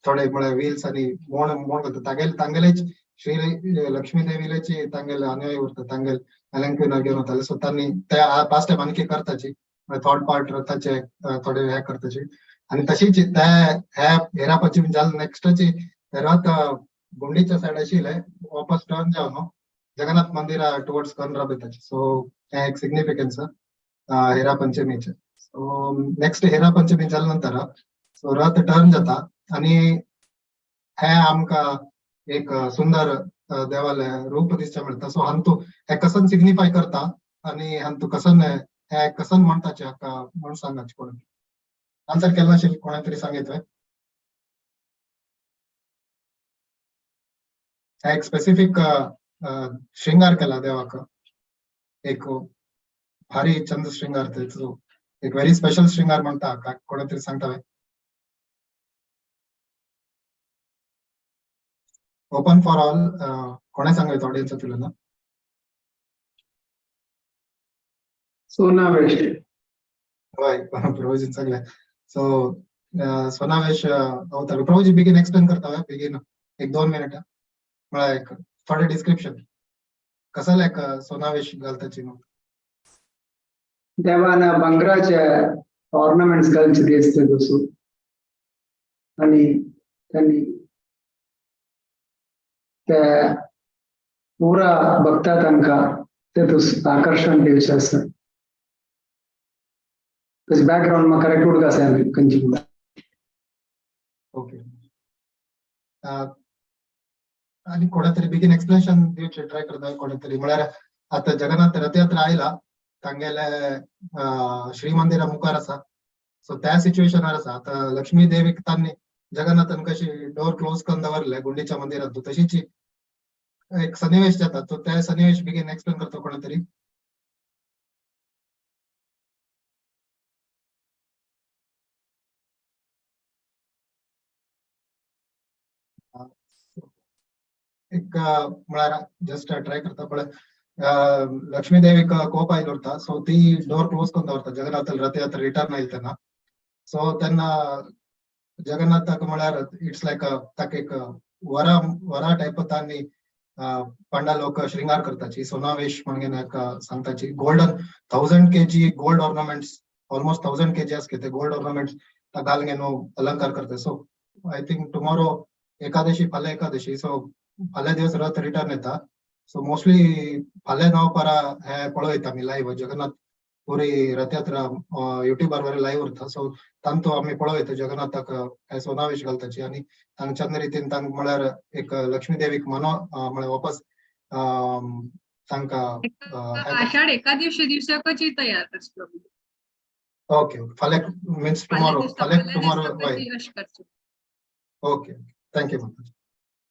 थोडे म्हळ्यार व्हील्स आनी मोण मोण करता. तागेले तांगेलेच श्री लक्ष्मी देवीलेची तांगेले अनुयायी उरता, तांगेले पॅलंक्वीनार घेवन वताले. सो तांणी ते पास्ट टायम आणखी करताची थर्ड पार्ट रथाचे थोडे हे करताची. आनी तशीच ते हे हेरा पंचमी जाल नेक्स्टाची रथ गुंडीच्या सायड आशिल्ले वापस टर्न जावन जगन्नाथ मंदिरा टुवर्ड्स कर्नरा वयताची. सो हे एक सिग्निफिकन्स हेरा पंचमीचे. सो नेक्स्ट हेरा पंचमी जाल्या नंतर सो रथ टर्न जाता आनी हे आमकां एक सुंदर देवाले रूप दिसचे मेळटा. सो हांतू हे कसन सिग्निफाय करता आनी हांतू कसन हे कसन म्हणटाचे हाका म्हण सांगाचे कोण आन्सर केला नाशिल्लें कोणा तरी सांगितलें. एक स्पेसिफीक शृंगार केला देवाक, एक भारी चंद शृंगार, तेचो एक व्हेरी स्पेशल शृंगार म्हणटा हाका कोणा तरी सांगता. ओपन फॉर ऑल, कोणें सांगू ऑडियन्स ना. सोनावेश हय प्रभुजीन सांगलें. सो सोनावेश अवतार प्रभुजी बेगीन एक्सप्लेन करता बेगीन 1-2 मिनट म्हळ्यार एक थोडे डिस्क्रिप्शन कसले एक सोनावेश घालताची. देवान भांगराचे ऑर्नामेंट्स घालचे दिसते तसो आनी त्यांनी ते पुरा भक्ता तांकां ते आकर्शण दिवचें आसा. बॅकग्राऊंड मा करेक्ट उडका आसा खंयची. ओके आनी कोणा तरी बेगीन एक्सप्लेनेशन दिवचें ट्राय करता कोणा तरी. म्हळ्यार आतां जगन्नाथ रथयात्रा आयला तांगेले श्री मंदिरा मुखार आसा. सो त्या सिच्युएशनार आसा आतां लक्ष्मी देवीक तांणी जगन्नाथान कशी डोर क्लोज करून दवरले गुंडीच्या मंदिरांत तशीच एक सन्निवेश जाता. तो त्या सन्निवेश बेगीन एक्सप्लेन करता कोणा तरी. एक म्हळ्यार जस्ट ट्राय करता पळय लक्ष्मी देवीक कोप आयलो उरता. सो ती डोर क्लोज करून दवरता जगन्नाथ रथयात्रा रिटर्न आयले तेन्ना. सो तेन्ना जगन्नाथाक म्हळ्यार it's लायक ताका एक वरा वरा टायप तांणी पंडा लोक शृंगार करताची सोनावेश म्हणून सांगताची. Golden 1000 kg gold ornaments, almost 1000 kg आसके ते गोल्ड ऑर्नामेंट्स घालून न्हू अलंकार करता. So I think tomorrow Ekadashi, फाल्यां एकादशी, सो फाल्यां दिवस रथ रिटर्न येता. सो मोस्टली फाल्यां नाव परा हे पळयता आमी लायव्ह जगन्नाथ पुरी रथयात्रा युट्यूबार वयर लायव्ह उरता. सो तांतू आमी पळयता जगन्नाथाक हे सोनावेश घालताची आनी तांच्या रितीन तांकां म्हळ्यार एक लक्ष्मी देवीक मनो म्हळ्यार वापस तांकां आषाढ एकादशी दिवसाकच तयार करचो. ओके फाल्यां मिन्स टुमॉरो, फाल्यां टुमॉरो हय. Okay thank you माताजी.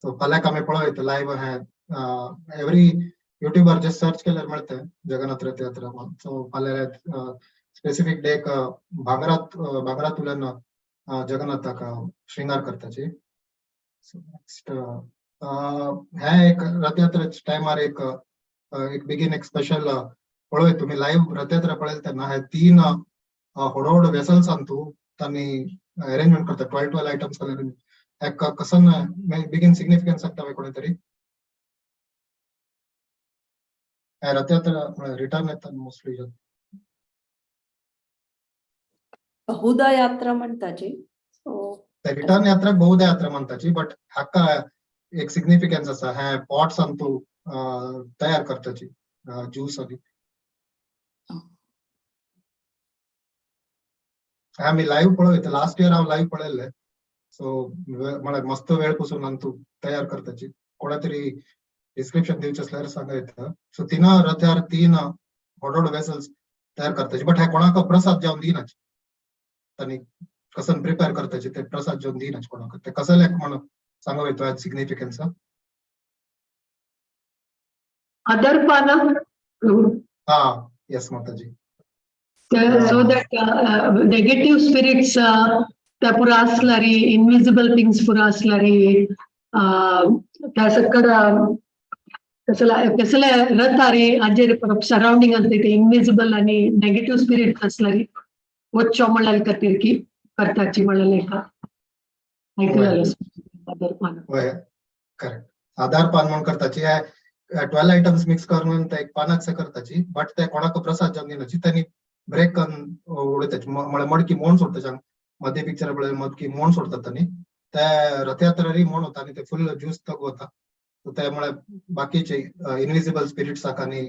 सो फाल्यां आमी पळयता लायव्ह हे एवरी युट्यूबार जस्ट सर्च केल्यार मेळटा जगन्नाथ रथयात्रा. सो फाल्यां स्पेसिफीक डेक भांगरात भांगरातुल्यान जगन्नाथाक शृंगार करताची. सो नेक्स्ट हे एक रथयात्रेच्या टायमार एक एक बेगीन एक स्पेशल पळय तुमी लायव्ह रथयात्रा पळयता तेन्ना हे 3 व्हड व्हड वेसल्सान तूं तांणी अरेंजमेंट करता 12 आयटम्स एक कसन बेगीन सिग्निफिकन्स सांगता कोणी तरी. रथयात्रा रिटर्न येता मोस्टली बहुधा यात्रा म्हणताची. रिटर्न यात्रा बहुधा यात्रा म्हणताची बट हाका एक सिग्निफिकन्स आसा. हे पॉट्स तूं तयार करताची ज्यूस आदी. आमी लायव्ह पळयता लास्ट इयर हांव लायव्ह पळयल्ले. सो म्हळ्यार मस्त वेळ पसून तूं तयार करताची. कोणा तरी डिस्क्रिप्शन दिवचें आसल्यार सांगा येता. सो 3 रथार 3 व्हड व्हड वेसल्स तयार करताची बट हे कोणाक प्रसाद जावन दिनाची. तांणी कसन प्रिपेर करताची ते प्रसाद जावन दिनाची कोणाक. ते कसले म्हणून सांगू येतो सिग्निफिकन्स. अदरपाना हा येस माताजी. So that negative spirits त्या पुरा असलारी इनविजिबल थिंग्स पुरा असलारी त्या सक्कर कसले रथ आरे आजेर सराउंडिंग ಅಂತ ಇದೆ इनविजिबल आणि ನೆಗೆಟಿವ್ ಸ್ಪಿರಿಟ್ असलारी ಒಚ್ಚೋ ಮಳ್ಳಲ್ ಕತ್ತಿರ್ಕಿ करताची मळलेका ऐकलेलं आधार पान. वय, करेक्ट. आधार पान म्हणून करताची. हे 12 आयटम्स मिक्स करून ते एक पानाक से करताची, बट ते कोणाक प्रसाद जावन दिनाची, त्यांनी ब्रेक करून उडयताची, म्हळ्यार मडकी मोण सोडता. मदीं पिक्चर पळय, मडकी मोण सोडतात तांणी, ते रथयात्रारी मोण वता आनी ते फुल ज्यूस तग वता. सो ते म्हळ्यार बाकीचे इनविजिबल स्पिरिट्साक आनी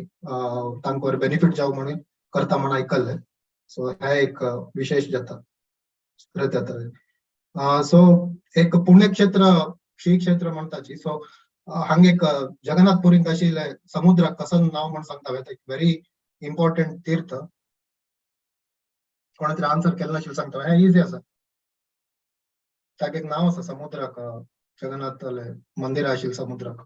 तांकां बेनिफीट जावं म्हणून करता म्हण आयकल्लें. सो हे एक विशेष जाता रथयात्रा. सो एक पुण्यक्षेत्र श्री क्षेत्र म्हणताची. सो हांगा एक जगन्नाथपुरींत आशिल्लें समुद्राक कसन नांव म्हण सांगता, एक व्हेरी इम्पॉर्टंट तीर्थ. कोणा तरी आन्सर केलें नाशिल्लें सांगता, हें इजी आसा. ताका एक नांव आसा समुद्राक, जगन्नाथ मंदिर आशिल्लें समुद्राक.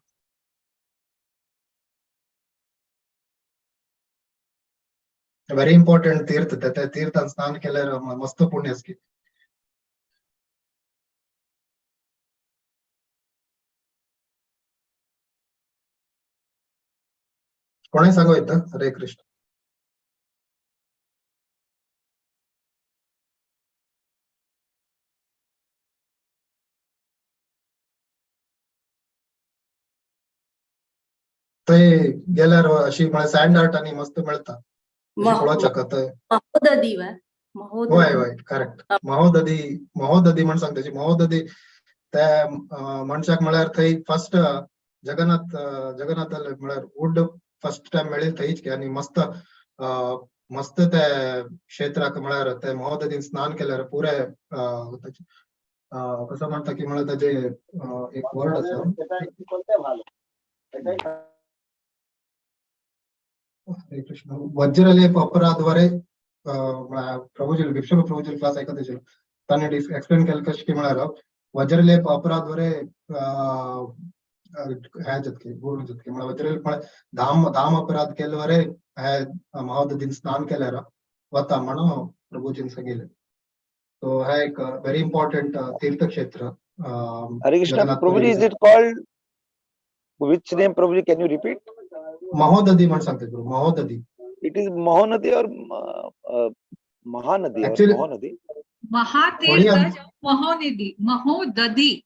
व्हेरी इम्पॉर्टंट तीर्थ, त्या तीर्थान स्नान केल्यार मस्त पुण्य आसकी. कोणें सांगू येता? हरे कृष्ण. थंय गेल्यार अशी म्हळ्यार सँड आर्ट आनी मस्त मेळटा पळोवंक शकता थंय. महोदधी वा? हय हय, करेक्ट. महोदधी, महोदधी म्हण सांगता. महोदधी त्या मनशाक म्हळ्यार थंय फर्स्ट जगन्नाथ जगन्नाथ म्हळ्यार वूड फर्स्ट टायम मेळिल्ली थंयच की, आनी मस्त मस्त ते क्षेत्राक म्हळ्यार ते महोदधीन स्नान केल्यार पुरे कसो म्हणटा की म्हळ्यार ताजे एक वर्ड आसा. हरे कृष्ण. वज्रलेप अपराधवरे प्रभुजी विष्णू प्रभुजी क्लास ऐकत आशिल्लो, तांणी एक्सप्लेन केलें कशें की म्हळ्यार वज्रलेप अपराधवरे हे जातकी गुण जातकी, म्हळ्यार वज्रलेप म्हळ्यार धाम धाम अपराध केल्यावरे हे महोदधीन स्नान केल्यार वता म्हणून प्रभुजीन सांगिल्लें. सो हे एक व्हेरी इम्पॉर्टंट तीर्थक्षेत्र. Hare Krishna Prabhuji, is it called which name Prabhuji, can you repeat? Mahodadhi म्हण सांगता गुरु, Mahodadhi. It is Mahanadi or Mahanadi? Actually Mahanadi, Mahatirth Mahanadi, Mahodadhi.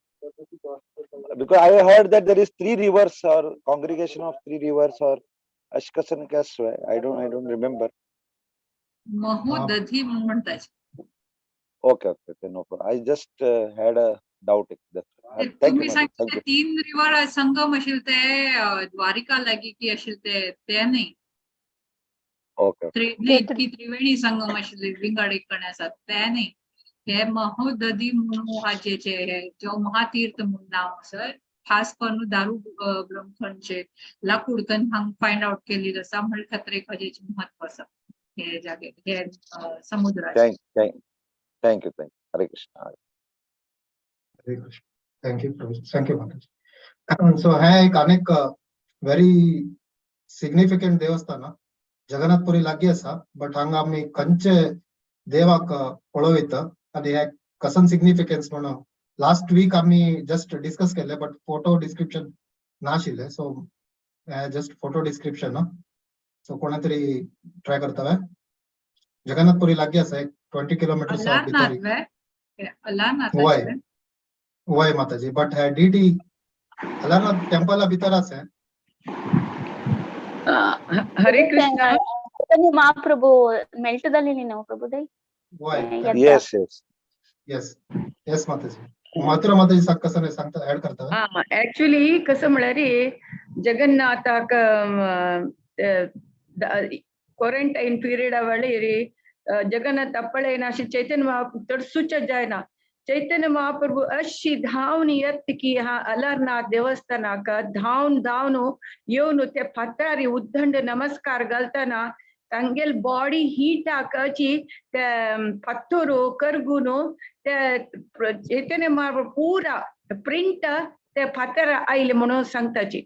Because I heard that there is three rivers or congregation of three rivers or Ashkasan Kaswa. I don't remember. Mahodadhi म्हणतात. Okay, okay, okay, no problem. I just had a doubt. तुम्ही सांगितले तीन river संगम असेल ते द्वारिका लागी की असेल ते ते नाही. ओके. त्रिवेणी संगम असेल विंगड इकडे आसात ते नाही. हे महोदधी म्हणून हाचे हे जो महातीर्थ म्हणून नाव आसा, खास करून दारू ब्रह्मखंडचे लाकूड हांग फायंड आउट केलेलं आसा, म्हणून खातीर हाजेचे महत्व आसा हे जागे हे समुद्राचे. Thank you, thank you. Hare Krishna. Hare Krishna. Thank you Prabhu, thank you Mataji. So हे एक अनेक व्हेरी सिग्निफिकंट देवस्थान जगन्नाथपुरी लागी आसा, बट हांगा आमी खंयचे देवाक पळोवयता आनी हे कसन सिग्निफिकन्स म्हणून लास्ट वीक आमी जस्ट डिस्कस केले, बट फोटो डिस्क्रिप्शन नाशिल्ले. So just photo description. So कोणा तरी ट्राय करता. जगन्नाथपुरी लागी आसा, एक 20 किलोमीटर. अलारनाथ वय माताजी, बट हे डीटी अलारनाथ टेम्पला भितर आसा. हरे कृष्ण. महाप्रभु मेळटले न्हू प्रभु? Yes yes yes yes Mataji. Mathura Mataji कसं सांगता ऍड करता? हा, ऍक्च्युली कसं म्हळ्यार जगन्नाथाक क्वारंटाईन पिरियडा वेळेर जगन्नाथ पळयना अशी चैतन्य महाप्रभु तडसूच जायना. चैतन्य महाप्रभु अशी धांवन येत की हा अलारनाथ देवस्थानाक धांवन धांवन येवन ते फातरार उद्दंड नमस्कार घालतना तांगेल बॉडी हीटाकची ते फातोर करगून ते चैतन्य महाप्रभु पुरा प्रिंट ते फातर आयले म्हणून सांगताची.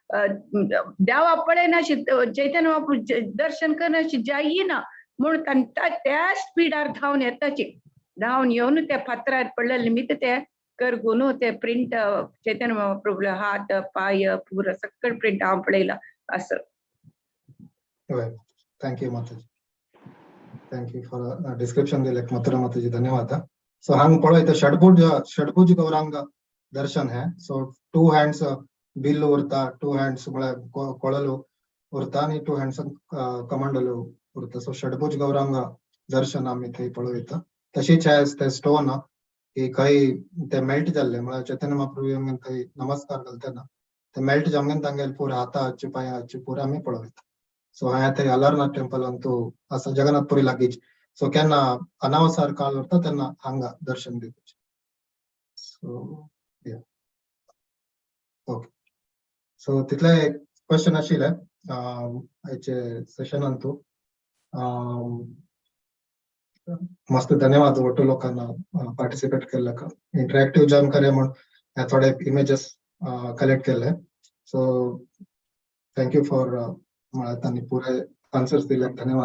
देवा पळयनाशी चैतन्य महाप्रभु दर्शन करनाशी जायना म्हणून तांकां त्या स्पिडार धांवन येताची. धांवन येवन ते फातरार पडलेले निमित्त ते करगून ते प्रिंट चैतन्य महाप्रभूला हात पाय पुरा सगळं प्रिंट हांव पळयला असं. हय, thank you Mataji, thank you for description दिले मथुरा माताजी, धन्यवाद. सो हांग पळय षडभुज, षडभुज गौरांग दर्शन है. सो टू हँड्स बिल उरता, टू हँड्स म्हळ्यार कोळलो उरता आनी टू हँड्स कमंडलो उरता. सो षडभुज गौरांग दर्शन आमी थंय पळयता. तशीच हे ते स्टोन की खंय ते मेल्ट जाल्ले, म्हळ्यार चैतन्य महाप्रभू येवन थंय नमस्कार घालतना ते मेल्ट जावन तांगेले पुरा हाताची पांयाची पुरा आमी पळयता. सो हांवें थंय अलारनाथ टेम्पलान तूं आसा, जगन्नाथपुरी लागींच. सो केन्ना अनावसार काळ उरता तेन्ना हांगा दर्शन दिवपाचें. सो ओके, सो तितले क्वेश्चन आशिल्ले आयचे सेशनान तूं. मस्त धन्यवाद ಒಟ್ಟು लोकांना पार्टिसिपेट केल्ल्याक. इंटरॅक्टिव्ह जानकारी म्हूण थोडे इमेजेस कलेक्ट केले. सो thank you for तांणी पुरे आन्सर्स दिले, धन्यवाद.